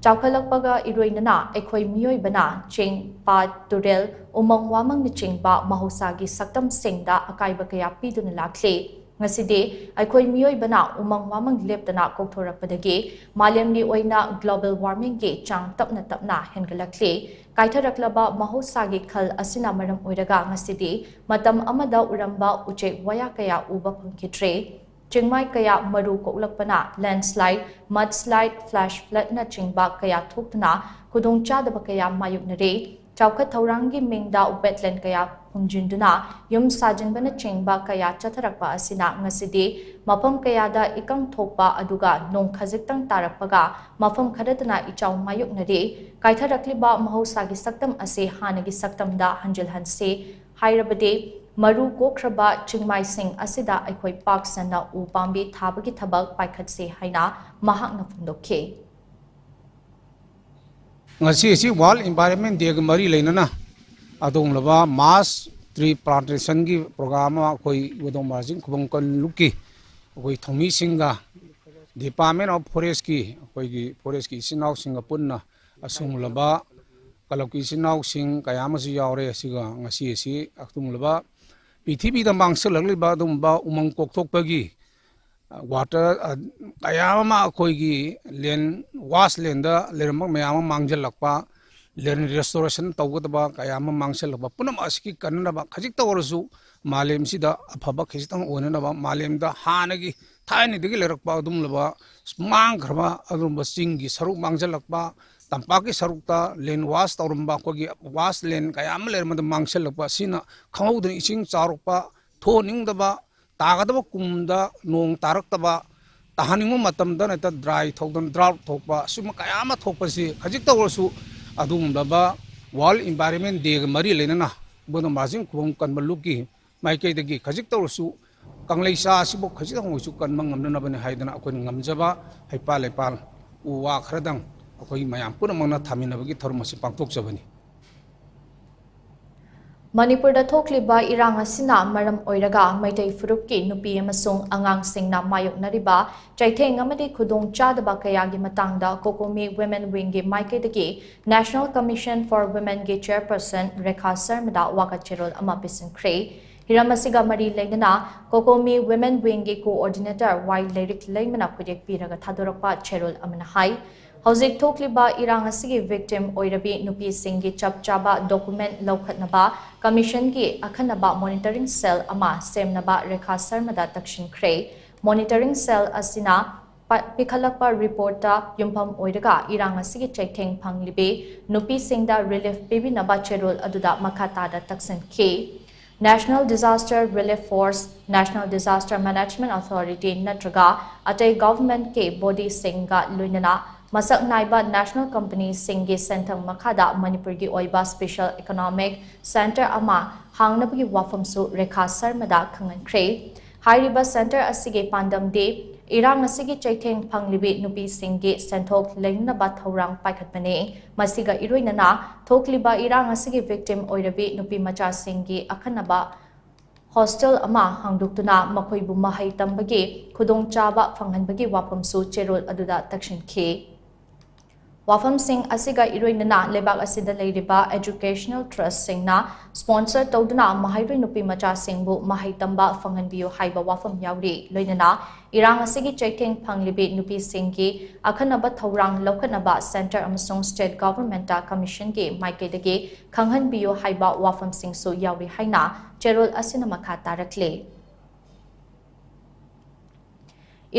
ꯆꯥꯎꯈꯠꯂꯛꯄꯒ ꯏꯔꯣꯏꯅꯅ ꯑꯩꯈꯣꯏ ꯃꯤꯑꯣꯏꯕꯅ ꯆꯤꯡ, ꯄꯥꯠ, ꯇꯨꯔꯦꯜ, ꯎꯃꯪ ꯋꯥꯃꯪꯅꯆꯤꯡꯕ ꯃꯍꯧꯁꯥꯒꯤ ꯁꯛꯇꯝꯁꯤꯡꯗ ꯑꯀꯥꯏꯕ ꯀꯌꯥ ꯄꯤꯗꯨꯅ ꯂꯥꯛꯂꯤ꯫ ꯉꯁꯤꯗꯤ ꯑꯩꯈꯣꯏ ꯃꯤꯑꯣꯏꯕꯅ ꯎꯃꯪ ꯋꯥꯃꯪ ꯂꯦꯞꯇꯅ ꯀꯣꯛꯊꯣꯔꯛꯄꯗꯒꯤ ꯃꯥꯂꯦꯝꯒꯤ ꯑꯣꯏꯅ global warmingꯒꯤ ꯆꯥꯡ ꯇꯞꯅ ꯇꯞꯅ ꯍꯦꯟꯒꯠꯂꯛꯂꯤ꯫ ꯀꯥꯏꯊꯔꯛꯂꯕ ꯃꯍꯧꯁꯥꯒꯤ ꯈꯜ ꯑꯁꯤꯅ ꯃꯔꯝ ꯑꯣꯏꯔꯒ ꯉꯁꯤꯗꯤ ꯃꯇꯝ ꯑꯃꯗ ꯎꯔꯝꯕ ꯎꯆꯦꯛ ꯋꯥꯌꯥ ꯀꯌꯥ ꯎꯕ ꯐꯪꯈꯤꯗ꯭ꯔꯦ꯫ ꯆꯤꯡꯃꯥꯏ ꯀꯌꯥ ꯃꯔꯨ ꯀꯣꯛꯂꯛꯄꯅ landslide, mudslide, flash floodꯅꯆꯤꯡꯕ ꯀꯌꯥ ꯊꯣꯛꯇꯨꯅ ꯈꯨꯗꯣꯡꯆꯥꯗꯕ ꯀꯌꯥ ꯃꯥꯌꯣꯛꯅꯔꯦ꯫ ꯆꯥꯎꯈꯠ ꯊꯧꯔꯥꯡꯒꯤ ꯃꯤꯡꯗ wetland ꯀꯌꯥ ꯐꯨꯝꯖꯤꯟꯗꯨꯅ ꯌꯨꯝ ꯁꯥꯖꯤꯟꯕꯅꯆꯤꯡꯕ ꯀꯌꯥ ꯆꯠꯊꯔꯛꯄ ꯑꯁꯤꯅ ꯉꯁꯤꯗꯤ ꯃꯐꯝ ꯀꯌꯥꯗ ꯏꯀꯪ ꯊꯣꯛꯄ, ꯑꯗꯨꯒ ꯅꯣꯡ ꯈꯖꯤꯛꯇꯪ ꯇꯥꯔꯛꯄꯒ ꯃꯐꯝ ꯈꯔꯗꯅ ꯏꯆꯥꯎ ꯃꯥꯌꯣꯛꯅꯔꯤ꯫ ꯀꯥꯏꯊꯔꯛꯂꯤꯕ ꯃꯍꯧꯁꯥꯒꯤ ꯁꯛꯇꯝ ꯑꯁꯤ ꯍꯥꯟꯅꯒꯤ ꯁꯛꯇꯝꯗ ꯍꯟꯖꯤꯜꯍꯟꯁꯤ ꯍꯥꯏꯔꯕꯗꯤ ꯃꯔꯨ ꯀꯣꯛꯈ꯭ꯔꯕ ꯆꯤꯡꯃꯥꯏꯁꯤꯡ ꯑꯁꯤꯗ ꯑꯩꯈꯣꯏ ꯄꯥꯛ ꯁꯟꯅ ꯎ ꯄꯥꯝꯕꯤ ꯊꯥꯕꯒꯤ ꯊꯕꯛ ꯄꯥꯏꯈꯠꯁꯤ ꯍꯥꯏꯅ ꯃꯍꯥꯛꯅ ꯐꯣꯡꯗꯣꯛꯈꯤ꯫ ꯉꯁꯤ ꯑꯁꯤ World Environment Dayꯒ ꯃꯔꯤ ꯂꯩꯅꯅ ꯑꯗꯨꯒꯨꯝꯂꯕ mass tree plantationꯒꯤ program ꯑꯃ ꯑꯩꯈꯣꯏ ꯏꯕꯨꯙꯧ ꯃꯥꯔꯖꯤꯡ ꯈꯨꯕꯝ ꯀꯜꯂꯨꯛꯀꯤ ꯑꯩꯈꯣꯏ ꯊꯧꯃꯤꯁꯤꯡꯒ Department of Forestꯀꯤ ꯑꯩꯈꯣꯏꯒꯤ forestꯀꯤ ꯏꯆꯤꯟ ꯏꯅꯥꯎꯁꯤꯡꯒ ꯄꯨꯟꯅ ꯑꯁꯤꯒꯨꯝꯂꯕ clubꯀꯤ ꯏꯆꯤꯟ ꯏꯅꯥꯎꯁꯤꯡ ꯀꯌꯥ ꯑꯃꯁꯨ ꯌꯥꯎꯔꯦ꯫ ꯑꯁꯤꯒ ꯉꯁꯤ ꯑꯁꯤ ꯑꯗꯨꯒꯨꯝꯂꯕ ꯄ꯭ꯔꯤꯊꯤꯕꯤꯗ ꯃꯥꯡꯁꯤꯜꯂꯛꯂꯤꯕ ꯑꯗꯨꯒꯨꯝꯕ ꯎꯃꯪ ꯀꯣꯛꯊꯣꯛꯄꯒꯤ water, ꯑ, ꯀꯌꯥ ꯑꯃ ꯑꯩꯈꯣꯏꯒꯤ land, waste landꯗ ꯂꯩꯔꯝꯕ ꯃꯌꯥꯝ ꯑꯃ ꯃꯥꯡꯁꯤꯜꯂꯛꯄ, land restoration ꯇꯧꯒꯗꯕ ꯀꯌꯥ ꯑꯃ ꯃꯥꯡꯁꯤꯜꯂꯛꯄ, ꯄꯨꯝꯅꯃꯛ ꯑꯁꯤꯒꯤ ꯀꯟꯅꯅꯕ ꯈꯖꯤꯛꯇ ꯑꯣꯏꯔꯁꯨ ꯃꯥꯂꯦꯝꯁꯤꯗ ꯑꯐꯕ ꯈꯖꯤꯛꯇꯪ ꯑꯣꯏꯅꯅꯕ, ꯃꯥꯂꯦꯝꯗ ꯍꯥꯟꯅꯒꯤ ꯊꯥꯏꯅꯗꯒꯤ ꯂꯩꯔꯛꯄ ꯑꯗꯨꯒꯨꯝꯂꯕ ꯃꯥꯡꯈ꯭ꯔꯕ ꯑꯗꯨꯒꯨꯝꯕ ꯆꯤꯡꯒꯤ ꯁꯔꯨꯛ ꯃꯥꯡꯁꯤꯜꯂꯛꯄ, ꯇꯝꯄꯥꯛꯀꯤ ꯁꯔꯨꯛꯇ land waste ꯇꯧꯔꯝꯕ ꯑꯩꯈꯣꯏꯒꯤ waste land ꯀꯌꯥ ꯑꯃ ꯂꯩꯔꯝꯕꯗ ꯃꯥꯡꯁꯤꯜꯂꯛꯄ ꯑꯁꯤꯅ ꯈꯪꯍꯧꯗꯅ ꯏꯁꯤꯡ ꯆꯥꯎꯔꯛꯄ, ꯊꯣꯛꯍꯟꯅꯤꯡꯗꯕ, ꯇꯥꯒꯗꯕ ꯀꯨꯝꯗ ꯅꯣꯡ ꯇꯥꯔꯛꯇꯕ, ꯇꯥꯍꯟꯅꯤꯡꯕ ꯃꯇꯝꯗ ꯍꯦꯛꯇ ꯗ꯭ꯔꯥꯏ ꯊꯧꯗꯅ ꯗ꯭ꯔꯥꯎꯠ ꯊꯣꯛꯄ, ꯁꯨꯝꯕ ꯀꯌꯥ ꯑꯃ ꯊꯣꯛꯄꯁꯤ ꯈꯖꯤꯛꯇ ꯑꯣꯏꯔꯁꯨ ꯑꯗꯨꯒꯨꯝꯂꯕ ꯋꯥꯔꯜ ꯏꯟꯚꯥꯏꯔꯣꯟꯃꯦꯟ ꯗꯦꯒ ꯃꯔꯤ ꯂꯩꯅꯅ ꯕꯨꯙ ꯃꯥꯔꯖꯤꯡ ꯈꯨꯕꯝ ꯀꯟꯕ ꯂꯨꯞꯀꯤ ꯃꯥꯏꯀꯩꯗꯒꯤ ꯈꯖꯤꯛꯇ ꯑꯣꯏꯔꯁꯨ ꯀꯪꯂꯩꯆꯥ ꯑꯁꯤꯕꯨ ꯈꯖꯤꯛꯇꯪ ꯑꯣꯏꯔꯁꯨ ꯀꯟꯕ ꯉꯝꯅꯅꯕꯅꯤ ꯍꯥꯏꯗꯅ ꯑꯩꯈꯣꯏꯅ ꯉꯝꯖꯕ ꯍꯩꯄꯥꯜ ꯂꯩꯄꯥꯜ ꯎ ꯋꯥ ꯈꯔꯗꯪ ꯑꯩꯈꯣꯏ ꯃꯌꯥꯝ ꯄꯨꯝꯅꯃꯛꯅ ꯊꯥꯃꯤꯟꯅꯕꯒꯤ ꯊꯧꯔꯝ ꯑꯁꯤ ꯄꯥꯡꯊꯣꯛꯆꯕꯅꯤ꯫ ꯃꯅꯤꯄꯨꯔꯗ ꯊꯣꯛꯂꯤꯕ ꯏꯔꯥꯡ ꯑꯁꯤꯅ ꯃꯔꯝ ꯑꯣꯏꯔꯒ ꯃꯩꯇꯩ ꯐꯨꯔꯨꯞꯀꯤ ꯅꯨꯄꯤ ꯑꯃꯁꯨꯡ ꯑꯉꯥꯡꯁꯤꯡꯅ ꯃꯥꯌꯣꯛꯅꯔꯤꯕ ꯆꯩꯊꯦꯡ ꯑꯃꯗꯤ ꯈꯨꯗꯣꯡꯆꯥꯗꯕ ꯀꯌꯥꯒꯤ ꯃꯇꯥꯡꯗ COCOMI Women Wingꯒꯤ ꯃꯥꯏꯀꯩꯗꯒꯤ National Commission for Womenꯒꯤ Chairperson Rekha ꯁꯔꯃꯗ ꯋꯥꯀꯠ ꯆꯦꯔꯣꯜ ꯑꯃ ꯄꯤꯁꯤꯟꯈ꯭ꯔꯦ꯫ ꯍꯤꯔꯝ ꯑꯁꯤꯒ ꯃꯔꯤ ꯂꯩꯅꯅ COCOMI Women Wingꯒꯤ Coordinator ꯋꯥꯏ ꯂꯩꯔꯤꯛ ꯂꯩꯃꯅ ꯈꯨꯗꯦꯛ ꯄꯤꯔꯒ ꯊꯥꯗꯣꯔꯛꯄ ꯆꯦꯔꯣꯜ ꯑꯃꯅ ꯍꯥꯏ, ꯍꯧꯖꯤꯛ ꯊꯣꯛꯂꯤꯕ ꯏꯔꯥꯡ ꯑꯁꯤꯒꯤ victim ꯑꯣꯏꯔꯕꯤ ꯅꯨꯄꯤꯁꯤꯡꯒꯤ ꯆꯞ ꯆꯥꯕ document ꯂꯧꯈꯠꯅꯕ Commissionꯒꯤ ꯑꯈꯟꯅꯕ monitoring cell ꯑꯃ ꯁꯦꯝꯅꯕ ꯔꯦꯈꯥ ꯁꯔꯃꯗ ꯇꯛꯁꯤꯟꯈ꯭ꯔꯦ꯫ Monitoring cell ꯑꯁꯤꯅ ꯄ-, ꯄꯤꯈꯠꯂꯛꯄ reportꯇ ꯌꯨꯝꯐꯝ ꯑꯣꯏꯔꯒ ꯏꯔꯥꯡ ꯑꯁꯤꯒꯤ ꯆꯩꯊꯦꯡ ꯐꯪꯂꯤꯕꯤ ꯅꯨꯄꯤꯁꯤꯡꯗ relief ꯄꯤꯕꯤꯅꯕ ꯆꯦꯔꯣꯜ ꯑꯗꯨꯗ ꯃꯈꯥ ꯇꯥꯅ ꯇꯛꯁꯤꯟꯈꯤ꯫ National Disaster Relief Force, National Disaster Management Authority ꯅꯠꯇ꯭ꯔꯒ ꯑꯇꯩ governmentꯀꯤ bodyꯁꯤꯡꯒ ꯂꯣꯏꯅꯅ ꯃꯁꯛ ꯅꯥꯏꯕ national companyꯁꯤꯡꯒꯤ ꯁꯦꯟꯊꯪ ꯃꯈꯥꯗ ꯃꯅꯤꯄꯨꯔꯒꯤ ꯑꯣꯏꯕ special economic centre ꯑꯃ ꯍꯥꯡꯅꯕꯒꯤ ꯋꯥꯐꯝꯁꯨ ꯔꯦꯈꯥ ꯁꯔꯃꯗ ꯈꯪꯍꯟꯈ꯭ꯔꯦ꯫ ꯍꯥꯏꯔꯤꯕ centre ꯑꯁꯤꯒꯤ ꯄꯥꯟꯗꯝꯗꯤ ꯏꯔꯥꯡ ꯑꯁꯤꯒꯤ ꯆꯩꯊꯦꯡ ꯐꯪꯂꯤꯕꯤ ꯅꯨꯄꯤꯁꯤꯡꯒꯤ ꯁꯦꯟꯊꯣꯛ ꯂꯩꯅꯅꯕ ꯊꯧꯔꯥꯡ ꯄꯥꯏꯈꯠꯄꯅꯤ꯫ ꯃꯁꯤꯒ ꯏꯔꯣꯏꯅꯅ ꯊꯣꯛꯂꯤꯕ ꯏꯔꯥꯡ ꯑꯁꯤꯒꯤ victim ꯑꯣꯏꯔꯕꯤ ꯅꯨꯄꯤ ꯃꯆꯥꯁꯤꯡꯒꯤ ꯑꯈꯟꯅꯕ hostel ꯑꯃ ꯍꯥꯡꯗꯣꯛꯇꯨꯅ ꯃꯈꯣꯏꯕꯨ ꯃꯍꯩ ꯇꯝꯕꯒꯤ ꯈꯨꯗꯣꯡꯆꯥꯕ ꯐꯪꯍꯟꯕꯒꯤ ꯋꯥꯐꯝꯁꯨ ꯆꯦꯔꯣꯜ ꯑꯗꯨꯗ ꯇꯛꯁꯤꯟꯈꯤ꯫ ꯋꯥꯐꯝꯁꯤꯡ ꯑꯁꯤꯒ ꯏꯔꯣꯏꯅꯅ ꯂꯩꯕꯥꯛ ꯑꯁꯤꯗ ꯂꯩꯔꯤꯕ educational trustꯁꯤꯡꯅ sponsor ꯇꯧꯗꯨꯅ ꯃꯍꯩꯔꯣꯏ ꯅꯨꯄꯤ ꯃꯆꯥꯁꯤꯡꯕꯨ ꯃꯍꯩ ꯇꯝꯕ ꯐꯪꯍꯟꯕꯤꯌꯨ ꯍꯥꯏꯕ ꯋꯥꯐꯝ ꯌꯥꯎꯔꯤ꯫ ꯂꯣꯏꯅꯅ ꯏꯔꯥꯡ ꯑꯁꯤꯒꯤ ꯆꯩꯊꯦꯡ ꯐꯪꯂꯤꯕꯤ ꯅꯨꯄꯤꯁꯤꯡꯒꯤ ꯑꯈꯟꯅꯕ ꯊꯧꯔꯥꯡ ꯂꯧꯈꯠꯅꯕ centre ꯑꯃꯁꯨꯡ state governmentꯇ Commissionꯒꯤ ꯃꯥꯏꯀꯩꯗꯒꯤ ꯈꯪꯍꯟꯕꯤꯌꯨ ꯍꯥꯏꯕ ꯋꯥꯐꯝꯁꯤꯡꯁꯨ ꯌꯥꯎꯔꯤ ꯍꯥꯏꯅ ꯆꯦꯔꯣꯜ ꯑꯁꯤꯅ ꯃꯈꯥ ꯇꯥꯔꯛꯂꯤ꯫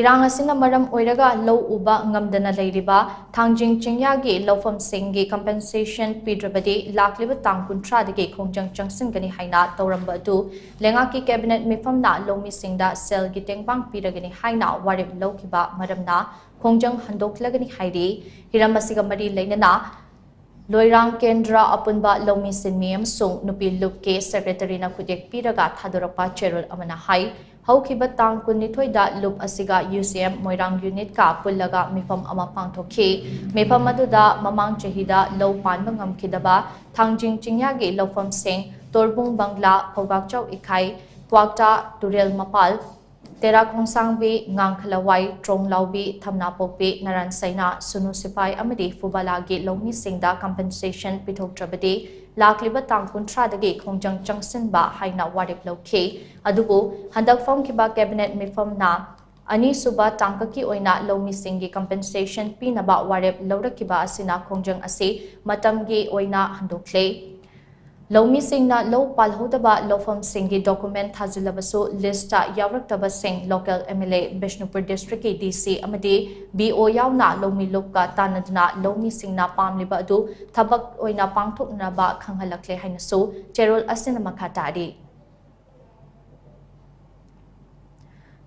ꯏꯔꯥꯡ ꯑꯁꯤꯅ ꯃꯔꯝ ꯑꯣꯏꯔꯒ ꯂꯧ ꯎꯕ ꯉꯝꯗꯅ ꯂꯩꯔꯤꯕ ꯊꯥꯡꯖꯤꯡ ꯆꯤꯡꯌꯥꯒꯤ ꯂꯧꯐꯝꯁꯤꯡꯒꯤ compensation ꯄꯤꯗ꯭ꯔꯕꯗꯤ ꯂꯥꯛꯂꯤꯕ ꯇꯥꯡ ꯀꯨꯟꯊ꯭ꯔꯥꯗꯒꯤ ꯈꯣꯡꯖꯪ ꯆꯪꯁꯤꯟꯒꯅꯤ ꯍꯥꯏꯅ ꯇꯧꯔꯝꯕ ꯑꯗꯨ ꯂꯩꯉꯥꯛꯀꯤ cabinet ꯃꯤꯐꯝꯅ ꯂꯧꯃꯤꯁꯤꯡꯗ ꯁꯦꯜꯒꯤ ꯇꯦꯡꯕꯥꯡ ꯄꯤꯔꯒꯅꯤ ꯍꯥꯏꯅ ꯋꯥꯔꯦꯞ ꯂꯧꯈꯤꯕ ꯃꯔꯝꯅ ꯈꯣꯡꯖꯪ ꯍꯟꯗꯣꯛꯂꯒꯅꯤ ꯍꯥꯏꯔꯤ꯫ ꯍꯤꯔꯝ ꯑꯁꯤꯒ ꯃꯔꯤ ꯂꯩꯅꯅ ꯂꯣꯏꯔꯥꯡ ꯀꯦꯟꯗ꯭ꯔ ꯑꯄꯨꯟꯕ ꯂꯧꯃꯤ ꯁꯤꯟꯃꯤ ꯑꯃꯁꯨꯡ ꯅꯨꯄꯤ ꯂꯨꯞꯀꯤ secretaryꯅ ꯈꯨꯠꯌꯦꯛ ꯄꯤꯔꯒ ꯊꯥꯗꯣꯔꯛꯄ ꯆꯦꯔꯣꯜ ꯑꯃꯅ ꯍꯥꯏ, ꯍꯧꯈꯤꯕ ꯇꯥꯡ ꯀꯨꯟꯅꯤꯊꯣꯏꯗ ꯂꯨꯞ ꯑꯁꯤꯒ UCM ꯃꯣꯏꯔꯥꯡ unitꯀ ꯄꯨꯜꯂꯒ ꯃꯤꯐꯝ ꯑꯃ ꯄꯥꯡꯊꯣꯛꯈꯤ꯫ ꯃꯤꯐꯝ ꯑꯗꯨꯗ ꯃꯃꯥꯡ ꯆꯍꯤꯗ ꯂꯧ ꯄꯥꯟꯕ ꯉꯝꯈꯤꯗꯕ ꯊꯥꯡꯖꯤꯡ ꯆꯤꯡꯌꯥꯒꯤ ꯂꯧꯐꯝꯁꯤꯡ ꯇꯣꯔꯕꯨꯡ ꯕꯪꯒ꯭ꯂꯥ, ꯐꯧꯒꯥꯛꯆꯥꯎ ꯏꯈꯥꯏ, ꯀ꯭ꯋꯥꯛꯇꯥ ꯇꯨꯔꯦꯜ ꯃꯄꯥꯜ, ꯇꯦꯔꯥ ꯈꯣꯡꯁꯥꯡꯕꯤ, ꯉꯥꯡꯈꯂꯋꯥꯏ, ꯇ꯭ꯔꯣꯡꯂꯥꯎꯕꯤ, ꯊꯝꯅꯥꯄꯣꯛꯄꯤ, ꯅꯔꯥꯟ ꯁꯩꯅꯥ, ꯁꯨꯅꯨ ꯁꯤꯐꯥꯏ ꯑꯃꯗꯤ ꯐꯨꯕꯂꯥꯒꯤ ꯂꯧꯃꯤꯁꯤꯡꯗ compensation ꯄꯤꯊꯣꯛꯇ꯭ꯔꯕꯗꯤ ꯂꯥꯛꯂꯤꯕ ꯇꯥꯡ ꯀꯨꯟꯊ꯭ꯔꯥꯗꯒꯤ ꯈꯣꯡꯖꯪ ꯆꯪꯁꯤꯟꯕ ꯍꯥꯏꯅ ꯋꯥꯔꯦꯞ ꯂꯧꯈꯤ꯫ ꯑꯗꯨꯕꯨ ꯍꯟꯗꯛ ꯐꯝꯈꯤꯕ cabinet ꯃꯤꯐꯝꯅ ꯑꯅꯤꯁꯨꯕ ꯇꯥꯡꯀꯛꯀꯤ ꯑꯣꯏꯅ ꯂꯧꯃꯤꯁꯤꯡꯒꯤ compensation ꯄꯤꯅꯕ ꯋꯥꯔꯦꯞ ꯂꯧꯔꯛꯈꯤꯕ ꯑꯁꯤꯅ ꯈꯣꯡꯖꯪ ꯑꯁꯤ ꯃꯇꯝꯒꯤ ꯑꯣꯏꯅ ꯍꯟꯗꯣꯛꯂꯦ꯫ ꯂꯧꯃꯤꯁꯤꯡꯅ ꯂꯧ ꯄꯥꯜꯍꯧꯗꯕ ꯂꯧꯐꯝꯁꯤꯡꯒꯤ document ꯊꯥꯖꯤꯜꯂꯕꯁꯨ listꯇ ꯌꯥꯎꯔꯛꯇꯕꯁꯤꯡ local MLA, Bishnupur districtꯀꯤ DC ꯑꯃꯗꯤ BO ꯌꯥꯎꯅ ꯂꯧꯃꯤ ꯂꯨꯞꯀ ꯇꯥꯟꯅꯗꯨꯅ ꯂꯧꯃꯤꯁꯤꯡꯅ ꯄꯥꯝꯂꯤꯕ ꯑꯗꯨ ꯊꯕꯛ ꯑꯣꯏꯅ ꯄꯥꯡꯊꯣꯛꯅꯕ ꯈꯪꯍꯜꯂꯛꯂꯦ ꯍꯥꯏꯅꯁꯨ ꯆꯦꯔꯣꯜ ꯑꯁꯤꯅ ꯃꯈꯥ ꯇꯥꯔꯤ꯫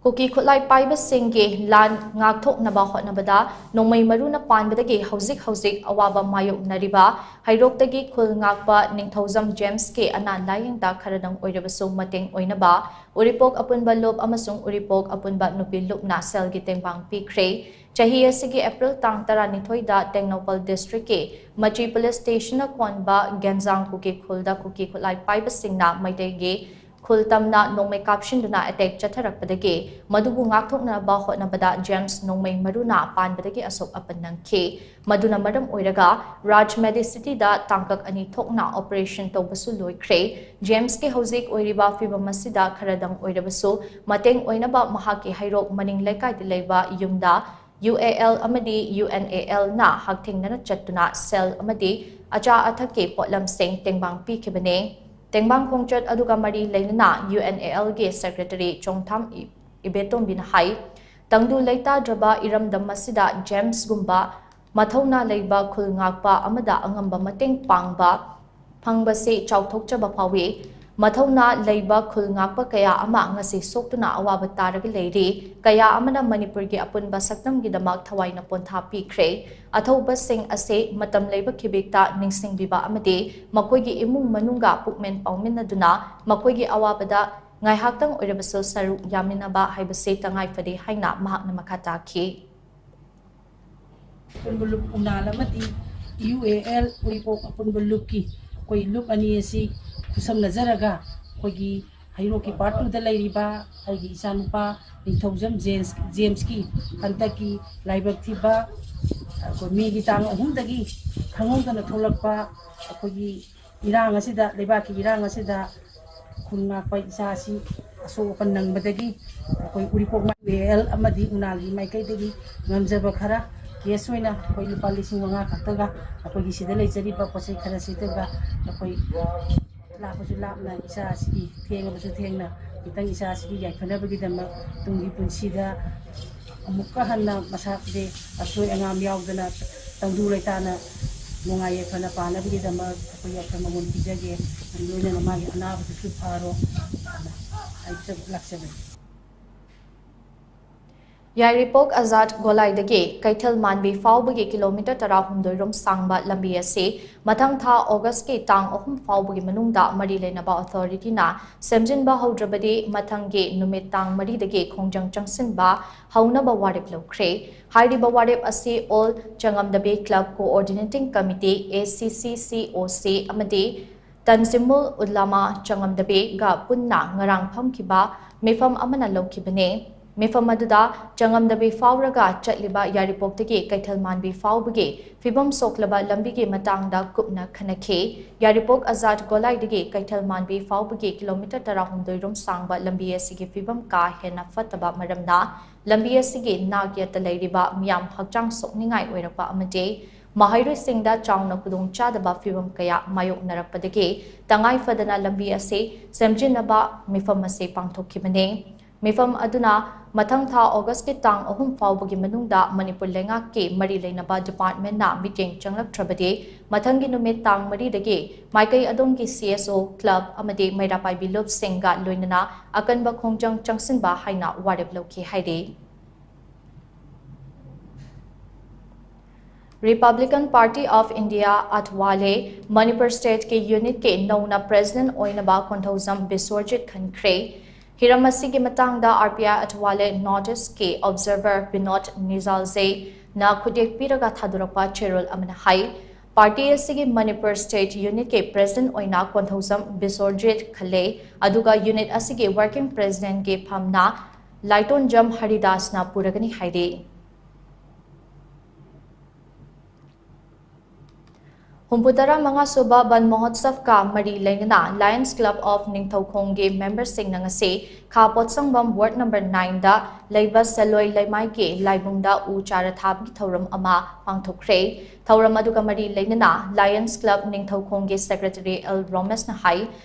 ꯀꯨꯀꯤ ꯈꯨꯠꯂꯥꯏ ꯄꯥꯏꯕꯁꯤꯡꯒꯤ ꯂꯥꯟ ꯉꯥꯛꯊꯣꯛꯅꯕ ꯍꯣꯠꯅꯕꯗ ꯅꯣꯡꯃꯩ ꯃꯔꯨꯅ ꯄꯥꯟꯕꯗꯒꯤ ꯍꯧꯖꯤꯛ ꯍꯧꯖꯤꯛ ꯑꯋꯥꯕ ꯃꯥꯌꯣꯛꯅꯔꯤꯕ ꯍꯩꯔꯣꯛꯇꯒꯤ ꯈꯨꯜ ꯉꯥꯛꯄ ꯅꯤꯡꯊꯧꯖꯝ ꯖꯦꯝꯁꯀꯤ ꯑꯅꯥ ꯂꯥꯌꯦꯡꯗ ꯈꯔꯗꯪ ꯑꯣꯏꯔꯕꯁꯨ ꯃꯇꯦꯡ ꯑꯣꯏꯅꯕ ꯎꯔꯤꯄꯣꯛ ꯑꯄꯨꯟꯕ ꯂꯨꯞ ꯑꯃꯁꯨꯡ ꯎꯔꯤꯄꯣꯛ ꯑꯄꯨꯟꯕ ꯅꯨꯄꯤ ꯂꯨꯞꯅ ꯁꯦꯜꯒꯤ ꯇꯦꯡꯕꯥꯡ ꯄꯤꯈ꯭ꯔꯦ꯫ ꯆꯍꯤ ꯑꯁꯤꯒꯤ April ꯇꯥꯡ ꯇꯔꯥꯅꯤꯊꯣꯏꯗ ꯇꯦꯡꯅꯧꯄꯜ districtꯀꯤ ꯃꯆꯤ police stationꯅ ꯀꯣꯟꯕ ꯒꯦꯟꯖꯥꯡ ꯀꯨꯀꯤ ꯈꯨꯜꯗ ꯀꯨꯀꯤ ꯈꯨꯠꯂꯥꯏ ꯄꯥꯏꯕꯁꯤꯡꯅ ꯃꯩꯇꯩꯒꯤ ꯈꯨꯜ ꯇꯝꯅ ꯅꯣꯡꯃꯩ ꯀꯥꯞꯁꯤꯟꯗꯨꯅ attack ꯆꯠꯊꯔꯛꯄꯗꯒꯤ ꯃꯗꯨꯕꯨ ꯉꯥꯛꯊꯣꯛꯅꯕ ꯍꯣꯠꯅꯕꯗ ꯖꯦꯝꯁ ꯅꯣꯡꯃꯩ ꯃꯔꯨꯅ ꯄꯥꯟꯕꯗꯒꯤ ꯑꯁꯣꯛ ꯑꯄꯟ ꯅꯪꯈꯤ꯫ ꯃꯗꯨꯅ ꯃꯔꯝ ꯑꯣꯏꯔꯒ ꯔꯥꯖ ꯃꯦꯗꯤꯁꯤꯇꯤꯗ ꯇꯥꯡꯀꯛ ꯑꯅꯤ ꯊꯣꯛꯅ operation ꯇꯧꯕꯁꯨ ꯂꯣꯏꯈ꯭ꯔꯦ꯫ ꯖꯦꯝꯁꯀꯤ ꯍꯧꯖꯤꯛ ꯑꯣꯏꯔꯤꯕ ꯐꯤꯕꯝ ꯑꯁꯤꯗ ꯈꯔꯗꯪ ꯑꯣꯏꯔꯕꯁꯨ ꯃꯇꯦꯡ ꯑꯣꯏꯅꯕ ꯃꯍꯥꯛꯀꯤ ꯍꯩꯔꯣꯛ ꯃꯅꯤꯡ ꯂꯩꯀꯥꯏꯗ ꯂꯩꯕ ꯌꯨꯝꯗ UAL ꯑꯃꯗꯤ UNALꯅ ꯍꯛꯊꯦꯡꯅꯅ ꯆꯠꯇꯨꯅ ꯁꯦꯜ ꯑꯃꯗꯤ ꯑꯆꯥ ꯑꯊꯛꯀꯤ ꯄꯣꯠꯂꯝꯁꯤꯡ ꯇꯦꯡꯕꯥꯡ ꯄꯤꯈꯤꯕꯅꯤ꯫ ꯇꯦꯡꯕꯥꯡ ꯈꯣꯡꯆꯠ ꯑꯗꯨꯒ ꯃꯔꯤ ꯂꯩꯅꯅ UNALꯒꯤ secretary ꯆꯣꯡꯊꯥꯝ ꯏ-, ꯏꯕꯦꯇꯣꯝꯕꯤꯅ ꯍꯥꯏ, ꯇꯪꯗꯨ ꯂꯩꯇꯥꯗ꯭ꯔꯕ ꯏꯔꯝꯗꯝ ꯑꯁꯤꯗ ꯖꯦꯝꯁꯒꯨꯝꯕ ꯃꯊꯧꯅꯥ ꯂꯩꯕ ꯈꯨꯜ ꯉꯥꯛꯄ ꯑꯃꯗ ꯑꯉꯝꯕ ꯃꯇꯦꯡ ꯄꯥꯡꯕ ꯐꯪꯕꯁꯤ ꯆꯥꯎꯊꯣꯛꯆꯕ ꯐꯥꯎꯏ꯫ ꯃꯊꯧꯅꯥ ꯂꯩꯕ ꯈꯨꯜ ꯉꯥꯛꯄ ꯀꯌꯥ ꯑꯃ ꯉꯁꯤ ꯁꯣꯛꯇꯨꯅ ꯑꯋꯥꯕ ꯇꯥꯔꯒ ꯂꯩꯔꯤ꯫ ꯀꯌꯥ ꯑꯃꯅ ꯃꯅꯤꯄꯨꯔꯒꯤ ꯑꯄꯨꯟꯕ ꯁꯛꯇꯝꯒꯤꯗꯃꯛ ꯊꯋꯥꯏꯅ ꯄꯣꯟꯊꯥ ꯄꯤꯈ꯭ꯔꯦ꯫ ꯑꯊꯧꯕꯁꯤꯡ ꯑꯁꯤ ꯃꯇꯝ ꯂꯩꯕ ꯈꯤꯕꯤꯛꯇ ꯅꯤꯡꯁꯤꯡꯕꯤꯕ ꯑꯃꯗꯤ ꯃꯈꯣꯏꯒꯤ ꯏꯃꯨꯡ ꯃꯅꯨꯡꯒ ꯄꯨꯛꯃꯦꯟ ꯄꯥꯎꯃꯤꯟꯅꯗꯨꯅ ꯃꯈꯣꯏꯒꯤ ꯑꯋꯥꯕꯗ ꯉꯥꯏꯍꯥꯛꯇꯪ ꯑꯣꯏꯔꯕꯁꯨ ꯁꯔꯨꯛ ꯌꯥꯃꯤꯟꯅꯕ ꯍꯥꯏꯕꯁꯤ ꯇꯉꯥꯏ ꯐꯗꯦ ꯍꯥꯏꯅ ꯃꯍꯥꯛꯅ ꯃꯈꯥ ꯇꯥꯈꯤ꯫ ꯑꯄꯨꯟꯕ ꯂꯨꯞ ꯎꯅꯥꯜ ꯑꯃꯗꯤ ꯌꯨ ꯑꯦ ꯑꯦꯜ ꯎꯔꯤꯄꯣꯛ ꯑꯄꯨꯟꯕ ꯂꯨꯞꯀꯤ ꯑꯩꯈꯣꯏ ꯂꯨꯞ ꯑꯅꯤ ꯑꯁꯤ ꯈꯨꯠꯁꯝꯅꯖꯔꯒ ꯑꯩꯈꯣꯏꯒꯤ ꯍꯩꯔꯣꯛꯀꯤ ꯄꯥꯔꯠ ꯇꯨꯗ ꯂꯩꯔꯤꯕ ꯑꯩꯒꯤ ꯏꯆꯥꯅꯨꯄꯥ ꯅꯤꯡꯊꯧꯖꯝ ꯖꯦꯝꯁ ꯖꯦꯝꯁꯀꯤ ꯍꯟꯗꯛꯀꯤ ꯂꯥꯏꯕꯛ ꯊꯤꯕ ꯑꯩꯈꯣꯏ ꯃꯦꯒꯤ ꯇꯥꯡ ꯑꯍꯨꯝꯗꯒꯤ ꯈꯪꯍꯧꯗꯅ ꯊꯣꯛꯂꯛꯄ ꯑꯩꯈꯣꯏꯒꯤ ꯏꯔꯥꯡ ꯑꯁꯤꯗ, ꯂꯩꯕꯥꯛꯀꯤ ꯏꯔꯥꯡ ꯑꯁꯤꯗ ꯈꯨꯟ ꯉꯥꯛꯄ ꯏꯆꯥ ꯑꯁꯤ ꯑꯁꯣꯛ ꯑꯄꯟ ꯅꯪꯕꯗꯒꯤ ꯑꯩꯈꯣꯏ ꯎꯔꯤꯄꯣꯛ ꯌꯨ ꯑꯦ ꯑꯦꯜ ꯑꯃꯗꯤ ꯎꯅꯥꯜꯒꯤ ꯃꯥꯏꯀꯩꯗꯒꯤ ꯉꯝꯖꯕ ꯈꯔ ꯀꯦꯁ ꯑꯣꯏꯅ ꯑꯩꯈꯣꯏ ꯂꯨꯄꯥ ꯂꯤꯁꯤꯡ ꯃꯉꯥ ꯈꯛꯇꯒ ꯑꯩꯈꯣꯏꯒꯤ ꯁꯤꯗ ꯂꯩꯖꯔꯤꯕ ꯄꯣꯠ ꯆꯩ ꯈꯔꯁꯤꯗꯒ ꯑꯩꯈꯣꯏ ꯂꯥꯞꯄꯁꯨ ꯂꯥꯞꯅ ꯏꯆꯥ ꯑꯁꯤꯒꯤ, ꯊꯦꯡꯉꯕꯁꯨ ꯊꯦꯡꯅ ꯈꯤꯇꯪ ꯏꯆꯥ ꯑꯁꯤꯒꯤ ꯌꯥꯏꯐꯅꯕꯒꯤꯗꯃꯛ ꯇꯨꯡꯒꯤ ꯄꯨꯟꯁꯤꯗ ꯑꯃꯨꯛꯀ ꯍꯟꯅ ꯃꯁꯥꯁꯦ ꯑꯁꯣꯏ ꯑꯉꯥꯝ ꯌꯥꯎꯗꯅ ꯇꯪꯗꯨ ꯂꯩꯇꯥꯅ ꯅꯨꯡꯉꯥꯏ ꯌꯥꯏꯐꯅ ꯄꯥꯟꯅꯕꯒꯤꯗꯃꯛ ꯑꯩꯈꯣꯏ ꯌꯥꯏꯐ ꯃꯉꯣꯟ ꯄꯤꯖꯒꯦ꯫ ꯂꯣꯏꯅꯅ ꯃꯥꯒꯤ ꯑꯅꯥꯕꯗꯨꯁꯨ ꯐꯔꯣ ꯍꯥꯏꯖ ꯂꯥꯛꯆꯕꯅꯤ꯫ ꯌꯥꯏꯔꯤꯄꯣꯛ ꯑꯖꯥꯗ ꯒꯣꯂꯥꯏꯗꯒꯤ ꯀꯩꯊꯦꯜ ꯃꯥꯟꯕꯤ ꯐꯥꯎꯕꯒꯤ ꯀꯤꯂꯣꯃꯤꯇꯔ ꯇꯔꯥꯍꯨꯝꯗꯣꯏ ꯔꯣꯝ ꯁꯥꯡꯕ ꯂꯝꯕꯤ ꯑꯁꯤ ꯃꯊꯪ ꯊꯥ ꯑꯣꯒꯁꯀꯤ ꯇꯥꯡ ꯑꯍꯨꯝ ꯐꯥꯎꯕꯒꯤ ꯃꯅꯨꯡꯗ ꯃꯔꯤ ꯂꯩꯅꯕ ꯑꯣꯊꯣꯔꯤꯇꯤꯅ ꯁꯦꯝꯖꯤꯟꯕ ꯍꯧꯗ꯭ꯔꯕꯗꯤ ꯃꯊꯪꯒꯤ ꯅꯨꯃꯤꯠ ꯇꯥꯡ ꯃꯔꯤꯗꯒꯤ ꯈꯣꯡꯖꯪ ꯆꯪꯁꯤꯟꯕ ꯍꯧꯅꯕ ꯋꯥꯔꯦꯞ ꯂꯧꯈ꯭ꯔꯦ꯫ ꯍꯥꯏꯔꯤꯕ ꯋꯥꯔꯦꯞ ꯑꯁꯤ ꯑꯣꯜ ꯆꯉꯝꯗꯕꯤ ꯀ꯭ꯂꯕ ꯀꯣꯑꯣꯔꯗꯤꯅꯦꯇꯤꯡ ꯀꯃꯤꯇꯤ, ꯑꯦ ꯁꯤ ꯁꯤ ꯁꯤ ꯑꯣ ꯁꯤ, ꯑꯃꯗꯤ ꯇꯟꯖꯤꯃꯨꯜ ꯎꯂꯥꯃꯥ ꯆꯉꯝꯗꯕꯤꯒ ꯄꯨꯟꯅ ꯉꯔꯥꯡ ꯐꯝꯈꯤꯕ ꯃꯤꯐꯝ ꯑꯃꯅ ꯂꯧꯈꯤꯕꯅꯤ꯫ ꯃꯤꯐꯝ ꯑꯗꯨꯗ ꯆꯉꯝꯗꯕꯤ ꯐꯥꯎꯔꯒ ꯆꯠꯂꯤꯕ ꯌꯥꯏꯔꯤꯄꯣꯛꯇꯒꯤ ꯀꯩꯊꯦꯜ ꯃꯥꯟꯕꯤ ꯐꯥꯎꯕꯒꯤ ꯐꯤꯕꯝ ꯁꯣꯛꯂꯕ ꯂꯝꯕꯤꯒꯤ ꯃꯇꯥꯡꯗ ꯀꯨꯞꯅ ꯈꯟꯅꯈꯤ꯫ ꯌꯥꯏꯔꯤꯄꯣꯛ ꯑꯖꯥꯗ ꯒꯣꯂꯥꯏꯗꯒꯤ ꯀꯩꯊꯦꯜ ꯃꯥꯟꯕꯤ ꯐꯥꯎꯕꯒꯤ ꯀꯤꯂꯣꯃꯤꯇꯔ ꯇꯔꯥꯍꯨꯝꯗꯣꯏ ꯔꯣꯝ ꯁꯥꯡꯕ ꯂꯝꯕꯤ ꯑꯁꯤꯒꯤ ꯐꯤꯕꯝ ꯀꯥ ꯍꯦꯟꯅ ꯐꯠꯇꯕ ꯃꯔꯝꯅ ꯂꯝꯕꯤ ꯑꯁꯤꯒꯤ ꯅꯥꯛ ꯌꯦꯠꯇ ꯂꯩꯔꯤꯕ ꯃꯤꯌꯥꯝ ꯍꯛꯆꯥꯡ ꯁꯣꯛꯅꯤꯡꯉꯥꯏ ꯑꯣꯏꯔꯛꯄ ꯑꯃꯗꯤ ꯃꯍꯩꯔꯣꯏꯁꯤꯡꯗ ꯆꯥꯎꯅ ꯈꯨꯗꯣꯡꯆꯥꯗꯕ ꯐꯤꯕꯝ ꯀꯌꯥ ꯃꯥꯌꯣꯛꯅꯔꯛꯄꯗꯒꯤ ꯇꯉꯥꯏ ꯐꯗꯅ ꯂꯝꯕꯤ ꯑꯁꯤ ꯁꯦꯝꯖꯤꯟꯅꯕ ꯃꯤꯐꯝ ꯑꯁꯤ ꯄꯥꯡꯊꯣꯛꯈꯤꯕꯅꯤ꯫ ꯃꯤꯐꯝ ꯑꯗꯨꯅ ꯃꯊꯪ ꯊꯥ ꯑꯣꯒꯁꯀꯤ ꯇꯥꯡ ꯑꯍꯨꯝ ꯐꯥꯎꯕꯒꯤ ꯃꯅꯨꯡꯗ ꯃꯅꯤꯄꯨꯔ ꯂꯩꯉꯥꯛꯀꯤ ꯃꯔꯤ ꯂꯩꯅꯕ ꯗꯤꯄꯥꯔꯠꯃꯦꯟꯅ ꯃꯤꯠꯌꯦꯡ ꯆꯪꯂꯛꯇ꯭ꯔꯕꯗꯤ ꯃꯊꯪꯒꯤ ꯅꯨꯃꯤꯠ ꯇꯥꯡ ꯃꯔꯤꯗꯒꯤ ꯃꯥꯏꯀꯩ ꯑꯗꯣꯝꯒꯤ CSO, club ꯑꯃꯗꯤ ꯃꯩꯔꯥ ꯄꯥꯏꯕꯤ ꯂꯨꯞꯁꯤꯡꯒ ꯂꯣꯏꯅꯅ ꯑꯀꯟꯕ ꯈꯣꯡꯖꯪ ꯆꯪꯁꯤꯟꯕ ꯍꯥꯏꯅ ꯋꯥꯔꯦꯞ ꯂꯧꯈꯤ ꯍꯥꯏꯔꯤ꯫ Republican Party of India ꯑꯊꯋꯥꯂꯦ Manipur stateꯀꯤ unitꯀꯤ ꯅꯧꯅ president ꯑꯣꯏꯅꯕ ꯀꯣꯟꯊꯧꯖꯝ ꯕꯤꯁ꯭ꯋꯔꯖꯤꯠ ꯈꯟꯈ꯭ꯔꯦ꯫ ꯍꯤꯔꯝ ꯑꯁꯤꯒꯤ ꯃꯇꯥꯡꯗ RPI ꯑꯊꯋꯥꯂꯦ North Eastꯀꯤ observer ꯕꯤꯅꯣꯗ ꯅꯤꯖꯥꯜꯖꯦꯅ ꯈꯨꯠꯌꯦꯛ ꯄꯤꯔꯒ ꯊꯥꯗꯣꯔꯛꯄ ꯆꯦꯔꯣꯜ ꯑꯃꯅ ꯍꯥꯏ, party ꯑꯁꯤꯒꯤ ꯃꯅꯤꯄꯨꯔ state unitꯀꯤ president ꯑꯣꯏꯅ ꯀꯣꯟꯊꯧꯖꯝ ꯕꯤꯁ꯭ꯋꯔꯖꯤꯠ ꯈꯜꯂꯦ, ꯑꯗꯨꯒ unit ꯑꯁꯤꯒꯤ working presidentꯀꯤ ꯐꯝꯅ ꯂꯥꯏꯇꯣꯟꯖꯝ ꯍꯔꯤꯗꯥꯁꯅ ꯄꯨꯔꯒꯅꯤ ꯍꯥꯏꯔꯤ꯫ ꯍꯨꯝꯐꯨꯇꯔꯥ ꯃꯉꯥ ꯁꯨꯕ ꯕꯟ ꯃꯍꯣꯠꯁꯕꯀ ꯃꯔꯤ ꯂꯩꯅꯅ Lions Club of ꯅꯤꯡꯊꯧꯈꯣꯡꯒꯤ memberꯁꯤꯡꯅ ꯉꯁꯤ ꯈꯥ ꯄꯣꯠꯁꯪꯕꯝ ward number nineꯗ ꯂꯩꯕ ꯁꯦꯂꯣꯏ ꯂꯩꯃꯥꯏꯒꯤ ꯂꯥꯏꯕꯨꯡꯗ ꯎ ꯆꯥꯔ ꯊꯥꯕꯒꯤ ꯊꯧꯔꯝ ꯑꯃ ꯄꯥꯡꯊꯣꯛꯈ꯭ꯔꯦ꯫ ꯊꯧꯔꯝ ꯑꯗꯨꯒ ꯃꯔꯤ ꯂꯩꯅꯅ Lions Club ꯅꯤꯡꯊꯧꯈꯣꯡꯒꯤ secretary ꯑꯦꯜ ꯔꯣꯃꯦꯁꯅ ꯍꯥꯏ,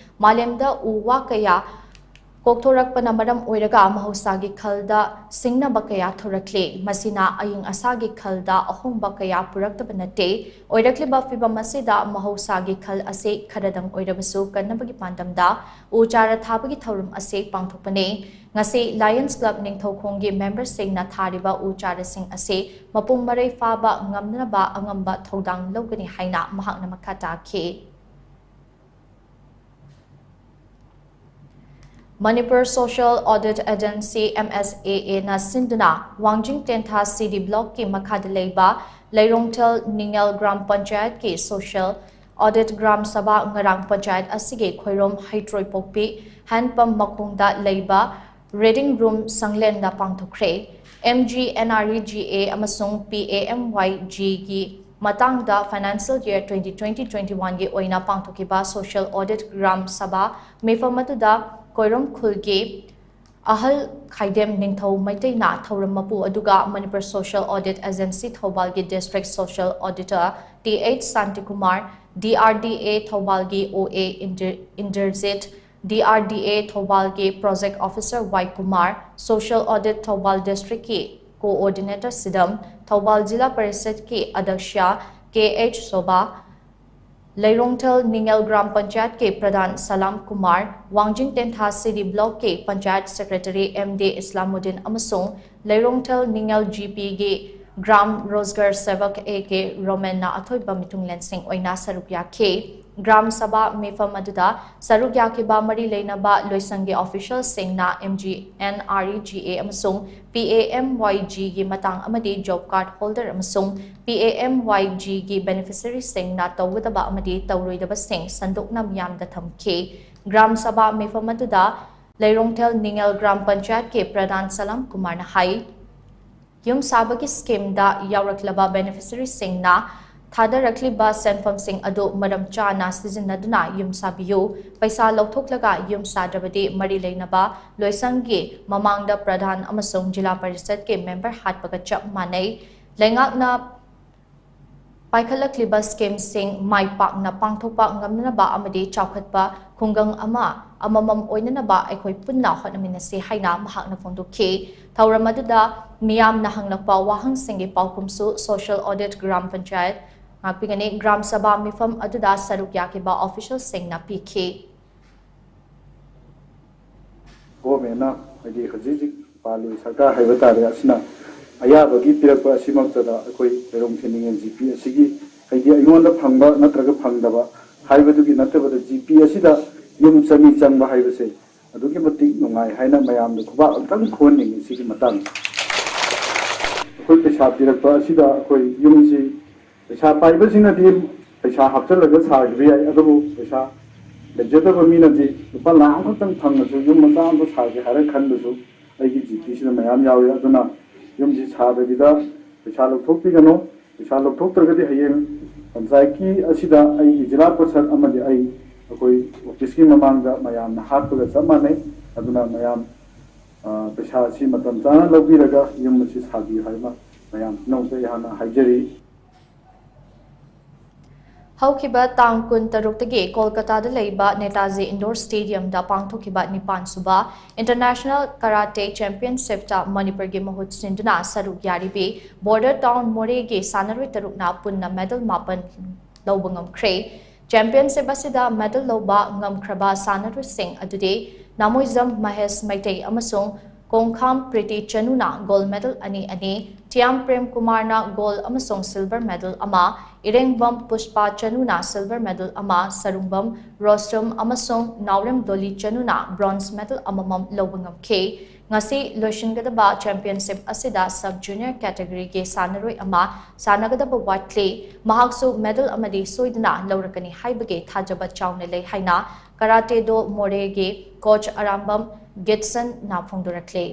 ꯃꯥꯂꯦꯝꯗ ꯎ ꯋꯥ ꯀꯌꯥ ꯀꯣꯛꯊꯣꯔꯛꯄꯅ ꯃꯔꯝ ꯑꯣꯏꯔꯒ ꯃꯍꯧꯁꯥꯒꯤ ꯈꯜꯗ ꯁꯤꯡꯅꯕ ꯀꯌꯥ ꯊꯣꯔꯛꯂꯦ꯫ ꯃꯁꯤꯅ ꯑꯏꯪ ꯑꯁꯥꯒꯤ ꯈꯜꯗ ꯑꯍꯣꯡꯕ ꯀꯌꯥ ꯄꯨꯔꯛꯇꯕ ꯅꯠꯇꯦ꯫ ꯑꯣꯏꯔꯛꯂꯤꯕ ꯐꯤꯚꯝ ꯑꯁꯤꯗ ꯃꯍꯧꯁꯥꯒꯤ ꯈꯜ ꯑꯁꯤ ꯈꯔꯗꯪ ꯑꯣꯏꯔꯕꯁꯨ ꯀꯟꯅꯕꯒꯤ ꯄꯥꯟꯗꯝꯗ ꯎ ꯆꯥꯔ ꯊꯥꯕꯒꯤ ꯊꯧꯔꯝ ꯑꯁꯤ ꯄꯥꯡꯊꯣꯛꯄꯅꯤ꯫ ꯉꯁꯤ Lions Club ꯅꯤꯡꯊꯧꯈꯣꯡꯒꯤ memberꯁꯤꯡꯅ ꯊꯥꯔꯤꯕ ꯎ ꯆꯥꯔꯁꯤꯡ ꯑꯁꯤ ꯃꯄꯨꯡ ꯃꯔꯩ ꯐꯥꯕ ꯉꯝꯅꯕ ꯑꯉꯝꯕ ꯊꯧꯗꯥꯡ ꯂꯧꯒꯅꯤ ꯍꯥꯏꯅ ꯃꯍꯥꯛꯅ ꯃꯈꯥ ꯇꯥꯈꯤ꯫ Manipur Social Audit Agency, MSAAꯅ ꯁꯤꯟꯗꯨꯅ ꯋꯥꯡꯖꯤꯡ ꯇꯦꯟꯊꯥ CD blockꯀꯤ ꯃꯈꯥꯗ ꯂꯩꯕ ꯂꯩꯔꯣꯡꯊꯦꯜ ꯅꯤꯡꯉꯦꯜ ꯒ꯭ꯔꯥꯝ ꯄꯟꯆꯥꯌꯠꯀꯤ social audit ꯒ꯭ꯔꯥꯝ ꯁꯚꯥ ꯉꯔꯥꯡ ꯄꯟꯆꯥꯌꯠ ꯑꯁꯤꯒꯤ ꯈꯣꯏꯔꯣꯝ ꯍꯩꯇ꯭ꯔꯣꯏꯄꯣꯛꯄꯤ ꯍꯦꯟꯄꯝ ꯃꯈꯣꯡꯗ ꯂꯩꯕ reading room ꯁꯪꯂꯦꯟꯗ ꯄꯥꯡꯊꯣꯛꯈ꯭ꯔꯦ꯫ MGNREGA ꯑꯃꯁꯨꯡ PAMYGꯒꯤ ꯃꯇꯥꯡꯗ financial year twenty twenty twenty oneꯒꯤ ꯑꯣꯏꯅ ꯄꯥꯡꯊꯣꯛꯈꯤꯕ social audit ꯒ꯭ꯔꯥꯝ ꯁꯚꯥ ꯃꯤꯐꯝ ꯑꯗꯨꯗ ꯀꯣꯏꯔꯣꯝ ꯈꯨꯜꯒꯤ ꯑꯍꯜ ꯈꯥꯏꯗꯦꯝ ꯅꯤꯡꯊꯧ ꯃꯩꯇꯩꯅ ꯊꯧꯔꯝ ꯃꯄꯨ ꯑꯗꯨꯒ Manipur Social Audit Agency ꯊꯧꯕꯥꯜꯒꯤ district social auditor Th Shantikumar, DRDA ꯊꯧꯕꯥꯜꯒꯤ OA Indra-, Indrajit, D R D A ꯊꯧꯕꯥꯜꯒꯤ Project Officer Y Kumar, Social Audit Thoubal Districtꯀꯤ Coordinator ꯁꯤꯗꯝ, ꯊꯧꯕꯥꯜ ꯖꯤꯂꯥ ꯄꯔꯤꯁꯗꯀꯤ ꯑꯗ꯭ꯌꯛꯁ K H ꯁꯣꯚꯥ, ꯂꯩꯔꯣꯡꯊꯦꯜ ꯅꯤꯉꯦꯜ ꯒ꯭ꯔꯥꯝ ꯄꯟꯆꯥꯌꯠꯀꯤ ꯄ꯭ꯔꯙꯥꯟ ꯁꯂꯥꯝ ꯀꯨꯃꯥꯔ, ꯋꯥꯡꯖꯤꯡ ꯇꯦꯟꯊꯥ City Blockꯀꯤ panchayat Secretary M D ꯏꯁꯂꯥꯃꯨꯗꯤꯟ ꯑꯃꯁꯨꯡ ꯂꯩꯔꯣꯡꯊꯦꯜ ꯅꯤꯉꯦꯜ G Pꯒꯤ ꯒ꯭ꯔꯥꯝ ꯔꯣꯖꯒꯔ ꯁꯦꯚꯛ A K ꯔꯣꯃꯦꯟꯅ ꯑꯊꯣꯏꯕ ꯃꯤꯊꯨꯡꯂꯦꯟꯁꯤꯡ ꯑꯣꯏꯅ ꯁꯔꯨꯛ ꯌꯥꯈꯤ꯫ ꯒ꯭ꯔꯥꯝ ꯁꯚꯥ ꯃꯤꯐꯝ ꯑꯗꯨꯗ ꯁꯔꯨꯛ ꯌꯥꯈꯤꯕ ꯃꯔꯤ ꯂꯩꯅꯕ ꯂꯣꯏꯁꯪꯒꯤ officialꯁꯤꯡꯅ M G N R E G A ꯑꯃꯁꯨꯡ P A M Y Gꯒꯤ ꯃꯇꯥꯡ ꯑꯃꯗꯤ job card holder ꯑꯃꯁꯨꯡ P A M Y Gꯒꯤ beneficiaryꯁꯤꯡꯅ ꯇꯧꯒꯗꯕ ꯑꯃꯗꯤ ꯇꯧꯔꯣꯏꯗꯕꯁꯤꯡ ꯁꯟꯗꯣꯛꯅ ꯃꯤꯌꯥꯝꯗ ꯊꯝꯈꯤ꯫ ꯒ꯭ꯔꯥꯝ ꯁꯚꯥ ꯃꯤꯐꯝ ꯑꯗꯨꯗ ꯂꯩꯔꯣꯡꯊꯦꯜ ꯅꯤꯉꯦꯜ ꯒ꯭ꯔꯥꯝ ꯄꯟꯆꯥꯌꯠꯀꯤ ꯄ꯭ꯔꯙꯥꯟ ꯁꯂꯥꯝ ꯀꯨꯃꯥꯔꯅ ꯍꯥꯏ, ꯌꯨꯝ ꯁꯥꯕꯒꯤ schemeꯗ ꯌꯥꯎꯔꯛꯂꯕ beneficiaryꯁꯤꯡꯅ ꯊꯥꯗꯔꯛꯂꯤꯕ ꯁꯦꯟꯐꯝꯁꯤꯡ ꯑꯗꯨ ꯃꯔꯝ ꯆꯥꯅ ꯁꯤꯖꯤꯟꯅꯗꯨꯅ ꯌꯨꯝ ꯁꯥꯕꯤꯌꯨ꯫ ꯄꯩꯁꯥ ꯂꯧꯊꯣꯛꯂꯒ ꯌꯨꯝ ꯁꯥꯗ꯭ꯔꯕꯗꯤ ꯃꯔꯤ ꯂꯩꯅꯕ ꯂꯣꯏꯁꯪꯒꯤ ꯃꯃꯥꯡꯗ ꯄ꯭ꯔꯙꯥꯟ ꯑꯃꯁꯨꯡ ꯖꯤꯂꯥ ꯄꯔꯤꯁꯗꯀꯤ member ꯍꯥꯠꯄꯒ ꯆꯞ ꯃꯥꯟꯅꯩ꯫ ꯂꯩꯉꯥꯛꯅ ꯄꯥꯏꯈꯠꯂꯛꯂꯤꯕ schemeꯁꯤꯡ ꯃꯥꯏ ꯄꯥꯛꯅ ꯄꯥꯡꯊꯣꯛꯄ ꯉꯝꯅꯅꯕ ꯑꯃꯗꯤ ꯆꯥꯎꯈꯠꯄ ꯈꯨꯡꯒꯪ ꯑꯃ ꯑꯃꯃꯝ ꯑꯣꯏꯅꯅꯕ ꯑꯩꯈꯣꯏ ꯄꯨꯟꯅ ꯍꯣꯠꯅꯃꯤꯟꯅꯁꯤ ꯍꯥꯏꯅ ꯃꯍꯥꯛꯅ ꯐꯣꯡꯗꯣꯛꯈꯤ꯫ ꯊꯧꯔꯝ ꯑꯗꯨꯗ ꯃꯤꯌꯥꯝꯅ ꯍꯪꯂꯛꯄ ꯋꯥꯍꯪꯁꯤꯡꯒꯤ ꯄꯥꯎꯈꯨꯝꯁꯨ Social Audit ꯒ꯭ꯔꯥꯝ ꯄꯟꯆꯥꯌꯠ ꯉꯥꯛꯄꯤꯒꯅꯤ꯫ ꯒ꯭ꯔꯥꯝ ꯁꯚꯥ ꯃꯤꯐꯝ ꯑꯗꯨꯗ ꯁꯔꯨꯛ ꯌꯥꯈꯤꯕ officialꯁꯤꯡꯅ ꯄꯤꯈꯤ꯫ Governmentꯅ, ꯍꯥꯏꯗꯤ ꯍꯧꯖꯤꯛ ꯍꯧꯖꯤꯛ ꯄꯥꯜꯂꯤꯕ ꯁꯔꯀꯥꯔ ꯍꯥꯏꯕ ꯇꯥꯔꯦ, ꯑꯁꯤꯅ ꯑꯌꯥꯕꯒꯤ ꯄꯤꯔꯛꯄ ꯑꯁꯤꯃꯛꯇꯗ ꯑꯩꯈꯣꯏ ꯂꯩꯔꯣꯡꯊꯦꯜ ꯅꯤꯉꯦꯜ G P ꯑꯁꯤꯒꯤ, ꯍꯥꯏꯗꯤ ꯑꯩꯉꯣꯟꯗ ꯐꯪꯕ ꯅꯠꯇ꯭ꯔꯒ ꯐꯪꯗꯕ ꯍꯥꯏꯕꯗꯨꯒꯤ ꯅꯠꯇꯕꯗ G P ꯑꯁꯤꯗ ꯌꯨꯝ ꯆꯅꯤ ꯆꯪꯕ ꯍꯥꯏꯕꯁꯦ ꯑꯗꯨꯛꯀꯤ ꯃꯇꯤꯛ ꯅꯨꯡꯉꯥꯏ ꯍꯥꯏꯅ ꯃꯌꯥꯝꯗ ꯈꯨꯕꯥꯛ ꯑꯝꯇꯪ ꯈꯨꯍꯟꯅꯤꯡꯉꯤ ꯁꯤꯒꯤ ꯃꯇꯥꯡꯗ꯫ ꯑꯩꯈꯣꯏ ꯄꯩꯁꯥ ꯄꯤꯔꯛꯄ ꯑꯁꯤꯗ ꯑꯩꯈꯣꯏ ꯌꯨꯝꯁꯤ ꯄꯩꯁꯥ ꯄꯥꯏꯕꯁꯤꯡꯅꯗꯤ ꯄꯩꯁꯥ ꯍꯥꯞꯆꯤꯜꯂꯒ ꯁꯥꯈꯤꯕ ꯌꯥꯏ, ꯑꯗꯨꯕꯨ ꯄꯩꯁꯥ ꯂꯩꯖꯗꯕ ꯃꯤꯅꯗꯤ ꯂꯨꯄꯥ ꯂꯥꯈ ꯑꯃꯈꯛꯇꯪ ꯐꯪꯉꯁꯨ ꯌꯨꯝ ꯃꯆꯥ ꯑꯃꯈꯛ ꯁꯥꯒꯦ ꯍꯥꯏꯔ ꯈꯟꯕꯁꯨ ꯑꯩꯒꯤ G Pꯁꯤꯗ ꯃꯌꯥꯝ ꯌꯥꯎꯏ꯫ ꯑꯗꯨꯅ ꯌꯨꯝꯁꯤ ꯁꯥꯗꯕꯤꯗ ꯄꯩꯁꯥ ꯂꯧꯊꯣꯛꯄꯤꯒꯅꯨ꯫ ꯄꯩꯁꯥ ꯂꯧꯊꯣꯛꯇ꯭ꯔꯒꯗꯤ ꯍꯌꯦꯡ ꯄꯟꯆꯥꯌꯠꯀꯤ ꯑꯁꯤꯗ ꯑꯩꯒꯤ ꯖꯤꯂꯥ ꯄꯔꯤꯁꯗ ꯑꯃꯗꯤ ꯑꯩ, ꯑꯩꯈꯣꯏ officeꯀꯤ ꯃꯃꯥꯡꯗ ꯃꯌꯥꯝꯅ ꯍꯥꯠꯄꯒ ꯆꯞ ꯃꯥꯟꯅꯩ꯫ ꯑꯗꯨꯅ ꯃꯌꯥꯝ, ꯑ, ꯄꯩꯁꯥ ꯑꯁꯤ ꯃꯇꯝ ꯆꯥꯅ ꯂꯧꯕꯤꯔꯒ ꯌꯨꯝ ꯑꯁꯤ ꯁꯥꯕꯤꯌꯨ ꯍꯥꯏꯕ ꯃꯌꯥꯝ ꯄꯨꯝꯅꯃꯛꯇ ꯑꯩꯍꯥꯛꯅ ꯍꯥꯏꯖꯔꯤ꯫ ꯍꯧꯈꯤꯕ ꯇꯥꯡ ꯀꯨꯟꯇꯔꯨꯛꯇꯒꯤ ꯀꯣꯜꯀꯇꯥꯗ ꯂꯩꯕ ꯅꯦꯇꯥꯖꯤ ꯏꯟꯗꯣꯔ ꯁ꯭ꯇꯦꯗꯤꯌꯝꯗ ꯄꯥꯡꯊꯣꯛꯈꯤꯕ ꯅꯤꯄꯥꯟ ꯁꯨꯕ ꯏꯟꯇꯔꯅꯦꯁꯅꯦꯜ ꯀꯔꯥꯇꯦ ꯆꯦꯝꯄꯤꯌꯟꯁꯤꯞꯇ ꯃꯅꯤꯄꯨꯔꯒꯤ ꯃꯍꯨꯠ ꯁꯤꯟꯗꯨꯅ ꯁꯔꯨꯛ ꯌꯥꯔꯤꯕꯤ ꯕꯣꯔꯗꯔ ꯇꯥꯎꯟ ꯃꯣꯔꯦꯒꯤ ꯁꯥꯟꯅꯔꯣꯏ ꯇꯔꯨꯛꯅ ꯄꯨꯟꯅ ꯃꯦꯗꯜ ꯃꯥꯄꯟ ꯂꯧꯕ ꯉꯝꯈ꯭ꯔꯦ꯫ ꯆꯦꯝꯄꯤꯌꯟꯁꯤꯞ ꯑꯁꯤꯗ ꯃꯦꯗꯜ ꯂꯧꯕ ꯉꯝꯈ꯭ꯔꯕ ꯁꯥꯟꯅꯔꯣꯏꯁꯤꯡ ꯑꯗꯨꯗꯤ ꯅꯥꯃꯣꯏꯖꯝ ꯃꯍꯦꯁ ꯃꯩꯇꯩ ꯑꯃꯁꯨꯡ ꯀꯣꯡꯈꯥꯝ ꯄ꯭ꯔꯤꯇꯤ ꯆꯅꯨꯅ ꯒꯣꯜ ꯃꯦꯗꯜ ꯑꯅꯤ ꯑꯅꯤ, ꯊꯤꯌꯥꯝ ꯄ꯭ꯔꯦꯝ ꯀꯨꯃꯥꯔꯅ ꯒꯣꯜ ꯑꯃꯁꯨꯡ ꯁꯤꯜꯚꯔ ꯃꯦꯗꯜ ꯑꯃ, ꯏꯔꯦꯡꯕꯝ ꯄꯨꯁꯄꯥ ꯆꯅꯨꯅ ꯁꯤꯜꯚꯔ ꯃꯦꯗꯜ ꯑꯃ, ꯁꯔꯨꯡꯕꯝ ꯔꯣꯁꯇ꯭ꯔꯝ ꯑꯃꯁꯨꯡ ꯅꯥꯎꯔꯦꯝ ꯗꯣꯂꯤ ꯆꯅꯨꯅ ꯕ꯭ꯔꯣꯟꯖ ꯃꯦꯗꯜ ꯑꯃꯃꯝ ꯂꯧꯕ ꯉꯝꯈꯤ꯫ ꯉꯁꯤ ꯂꯣꯏꯁꯤꯟꯒꯗꯕ ꯆꯦꯝꯄꯤꯌꯟꯁꯤꯞ ꯑꯁꯤꯗ ꯁꯕ ꯖꯨꯅꯤꯌꯔ ꯀꯦꯇꯦꯒꯣꯔꯤꯒꯤ ꯁꯥꯟꯅꯔꯣꯏ ꯑꯃ ꯁꯥꯟꯅꯒꯗꯕ ꯋꯥꯠꯂꯤ꯫ ꯃꯍꯥꯛꯁꯨ ꯃꯦꯗꯜ ꯑꯃꯗꯤ ꯁꯣꯏꯗꯅ ꯂꯧꯔꯛꯀꯅꯤ ꯍꯥꯏꯕꯒꯤ ꯊꯥꯖꯕ ꯆꯥꯎꯅ ꯂꯩ ꯍꯥꯏꯅ ꯀꯔꯥꯇꯦ ꯗꯣ ꯃꯣꯔꯦꯒꯤ ꯀꯣꯆ ꯑꯔꯥꯝꯕꯝ ꯒꯤꯠꯁꯟꯅ ꯐꯣꯡꯗꯣꯔꯛꯂꯤ꯫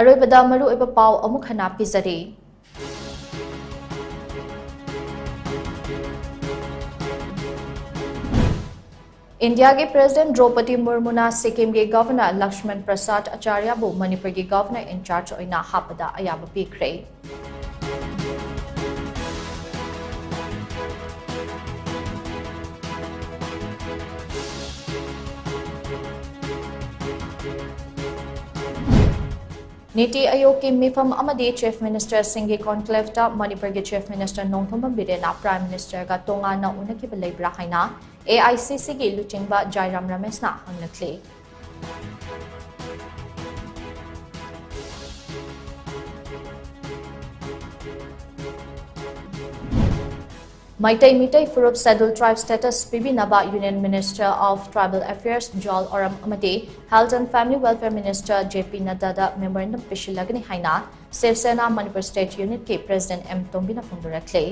ꯑꯔꯣꯏꯕꯗ ꯃꯔꯨꯑꯣꯏꯕ ꯄꯥꯎ ꯑꯃꯨꯛ ꯍꯟꯅ ꯄꯤꯖꯔꯤ꯫ ꯏꯟꯗꯤꯌꯥꯒꯤ ꯄ꯭ꯔꯦꯁꯤꯗꯦꯟꯠ ꯗ꯭ꯔꯧꯄꯗꯤ ꯃꯨꯔꯃꯨꯅ ꯁꯤꯛꯀꯤꯝꯒꯤ ꯒꯚꯔꯅꯔ ꯂꯛꯁꯃꯟ ꯄ꯭ꯔꯁꯥꯗ ꯑꯆꯥꯔꯌꯥꯕꯨ ꯃꯅꯤꯄꯨꯔꯒꯤ ꯒꯚꯔꯅꯔ ꯏꯟ ꯆꯥꯔꯖ ꯑꯣꯏꯅ ꯍꯥꯞꯄꯗ ꯑꯌꯥꯕ ꯄꯤꯈ꯭ꯔꯦ꯫ ꯅꯤꯇꯤ ꯑꯌꯣꯒꯀꯤ ꯃꯤꯐꯝ ꯑꯃꯗꯤ ꯆꯤꯐ ꯃꯤꯅꯤꯁꯇꯔꯁꯤꯡꯒꯤ ꯀꯣꯟꯀ꯭ꯂꯦꯚꯇ ꯃꯅꯤꯄꯨꯔꯒꯤ ꯆꯤꯐ ꯃꯤꯅꯤꯁꯇꯔ ꯅꯣꯡꯊꯣꯝꯕꯝ ꯕꯤꯔꯦꯟꯅ ꯄ꯭ꯔꯥꯏꯝ ꯃꯤꯅꯤꯁꯇꯔꯒ ꯇꯣꯉꯥꯟꯅ ꯎꯅꯈꯤꯕ ꯂꯩꯕ꯭ꯔꯥ ꯍꯥꯏꯅ ꯑꯦ ꯑꯥꯏ ꯁꯤ ꯁꯤꯒꯤ ꯂꯨꯆꯤꯡꯕ ꯖꯥꯏꯔꯥꯝ ꯔꯃꯦꯁꯅ ꯍꯪꯂꯛꯂꯤ꯫ ꯃꯩꯇꯩ ꯃꯤꯇꯩ ꯐꯨꯔꯨꯞ Scheduled Tribe status ꯄꯤꯕꯤꯅꯕ Union Minister of Tribal Affairs ꯖꯨꯋꯥꯜ ꯑꯣꯔꯥꯝ ꯑꯃꯗꯤ Health and Family Welfare Minister J P ꯅꯗ꯭ꯗꯥꯗ memorandum ꯄꯤꯁꯤꯜꯂꯒꯅꯤ ꯍꯥꯏꯅ ꯁꯤꯕ ꯁꯦꯅꯥ ꯃꯅꯤꯄꯨꯔ ꯁ꯭ꯇꯦꯠ ꯌꯨꯅꯤꯠꯀꯤ ꯄ꯭ꯔꯦꯁꯤꯗꯦꯟꯠ ꯑꯦꯝ ꯇꯣꯝꯕꯤꯅ ꯐꯣꯡꯗꯣꯔꯛꯂꯤ꯫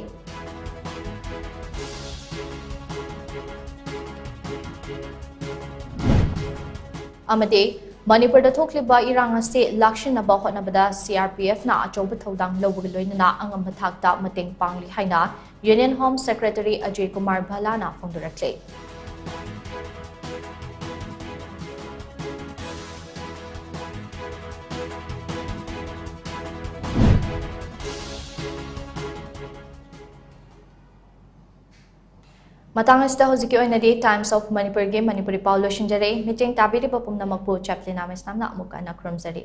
ꯑꯃꯗꯤ ꯃꯅꯤꯄꯨꯔꯗ ꯊꯣꯛꯂꯤꯕ ꯏꯔꯥꯡ ꯑꯁꯤ ꯂꯥꯛꯁꯤꯟꯅꯕ ꯍꯣꯠꯅꯕꯗ ꯁꯤ ꯑꯥꯔ ꯄꯤ ꯑꯦꯐꯅ ꯑꯆꯧꯕ ꯊꯧꯗꯥꯡ ꯂꯧꯕꯒ ꯂꯣꯏꯅꯅ ꯑꯉꯝꯕ ꯊꯥꯛꯇ ꯃꯇꯦꯡ ꯄꯥꯡꯂꯤ ꯍꯥꯏꯅ Union Home Secretary Ajay Kumar ꯚꯜꯂꯥꯅ ꯐꯣꯡꯗꯣꯔꯛꯂꯤ꯫ ꯃꯇꯥꯡ ꯑꯁꯤꯗ ꯍꯧꯖꯤꯛꯀꯤ ꯑꯣꯏꯅꯗꯤ Times of ꯃꯅꯤꯄꯨꯔꯒꯤ ꯃꯅꯤꯄꯨꯔꯤ ꯄꯥꯎ ꯂꯣꯏꯁꯤꯟꯖꯔꯦ꯫ ꯃꯤꯠꯌꯦꯡ ꯇꯥꯕꯤꯔꯤꯕ ꯄꯨꯝꯅꯃꯛꯄꯨ ꯆꯦꯄ꯭ꯂꯤꯅꯥ ꯃꯩꯁꯅꯥꯝꯅ ꯑꯃꯨꯛ ꯍꯟꯅ ꯈꯨꯔꯨꯝꯖꯔꯤ꯫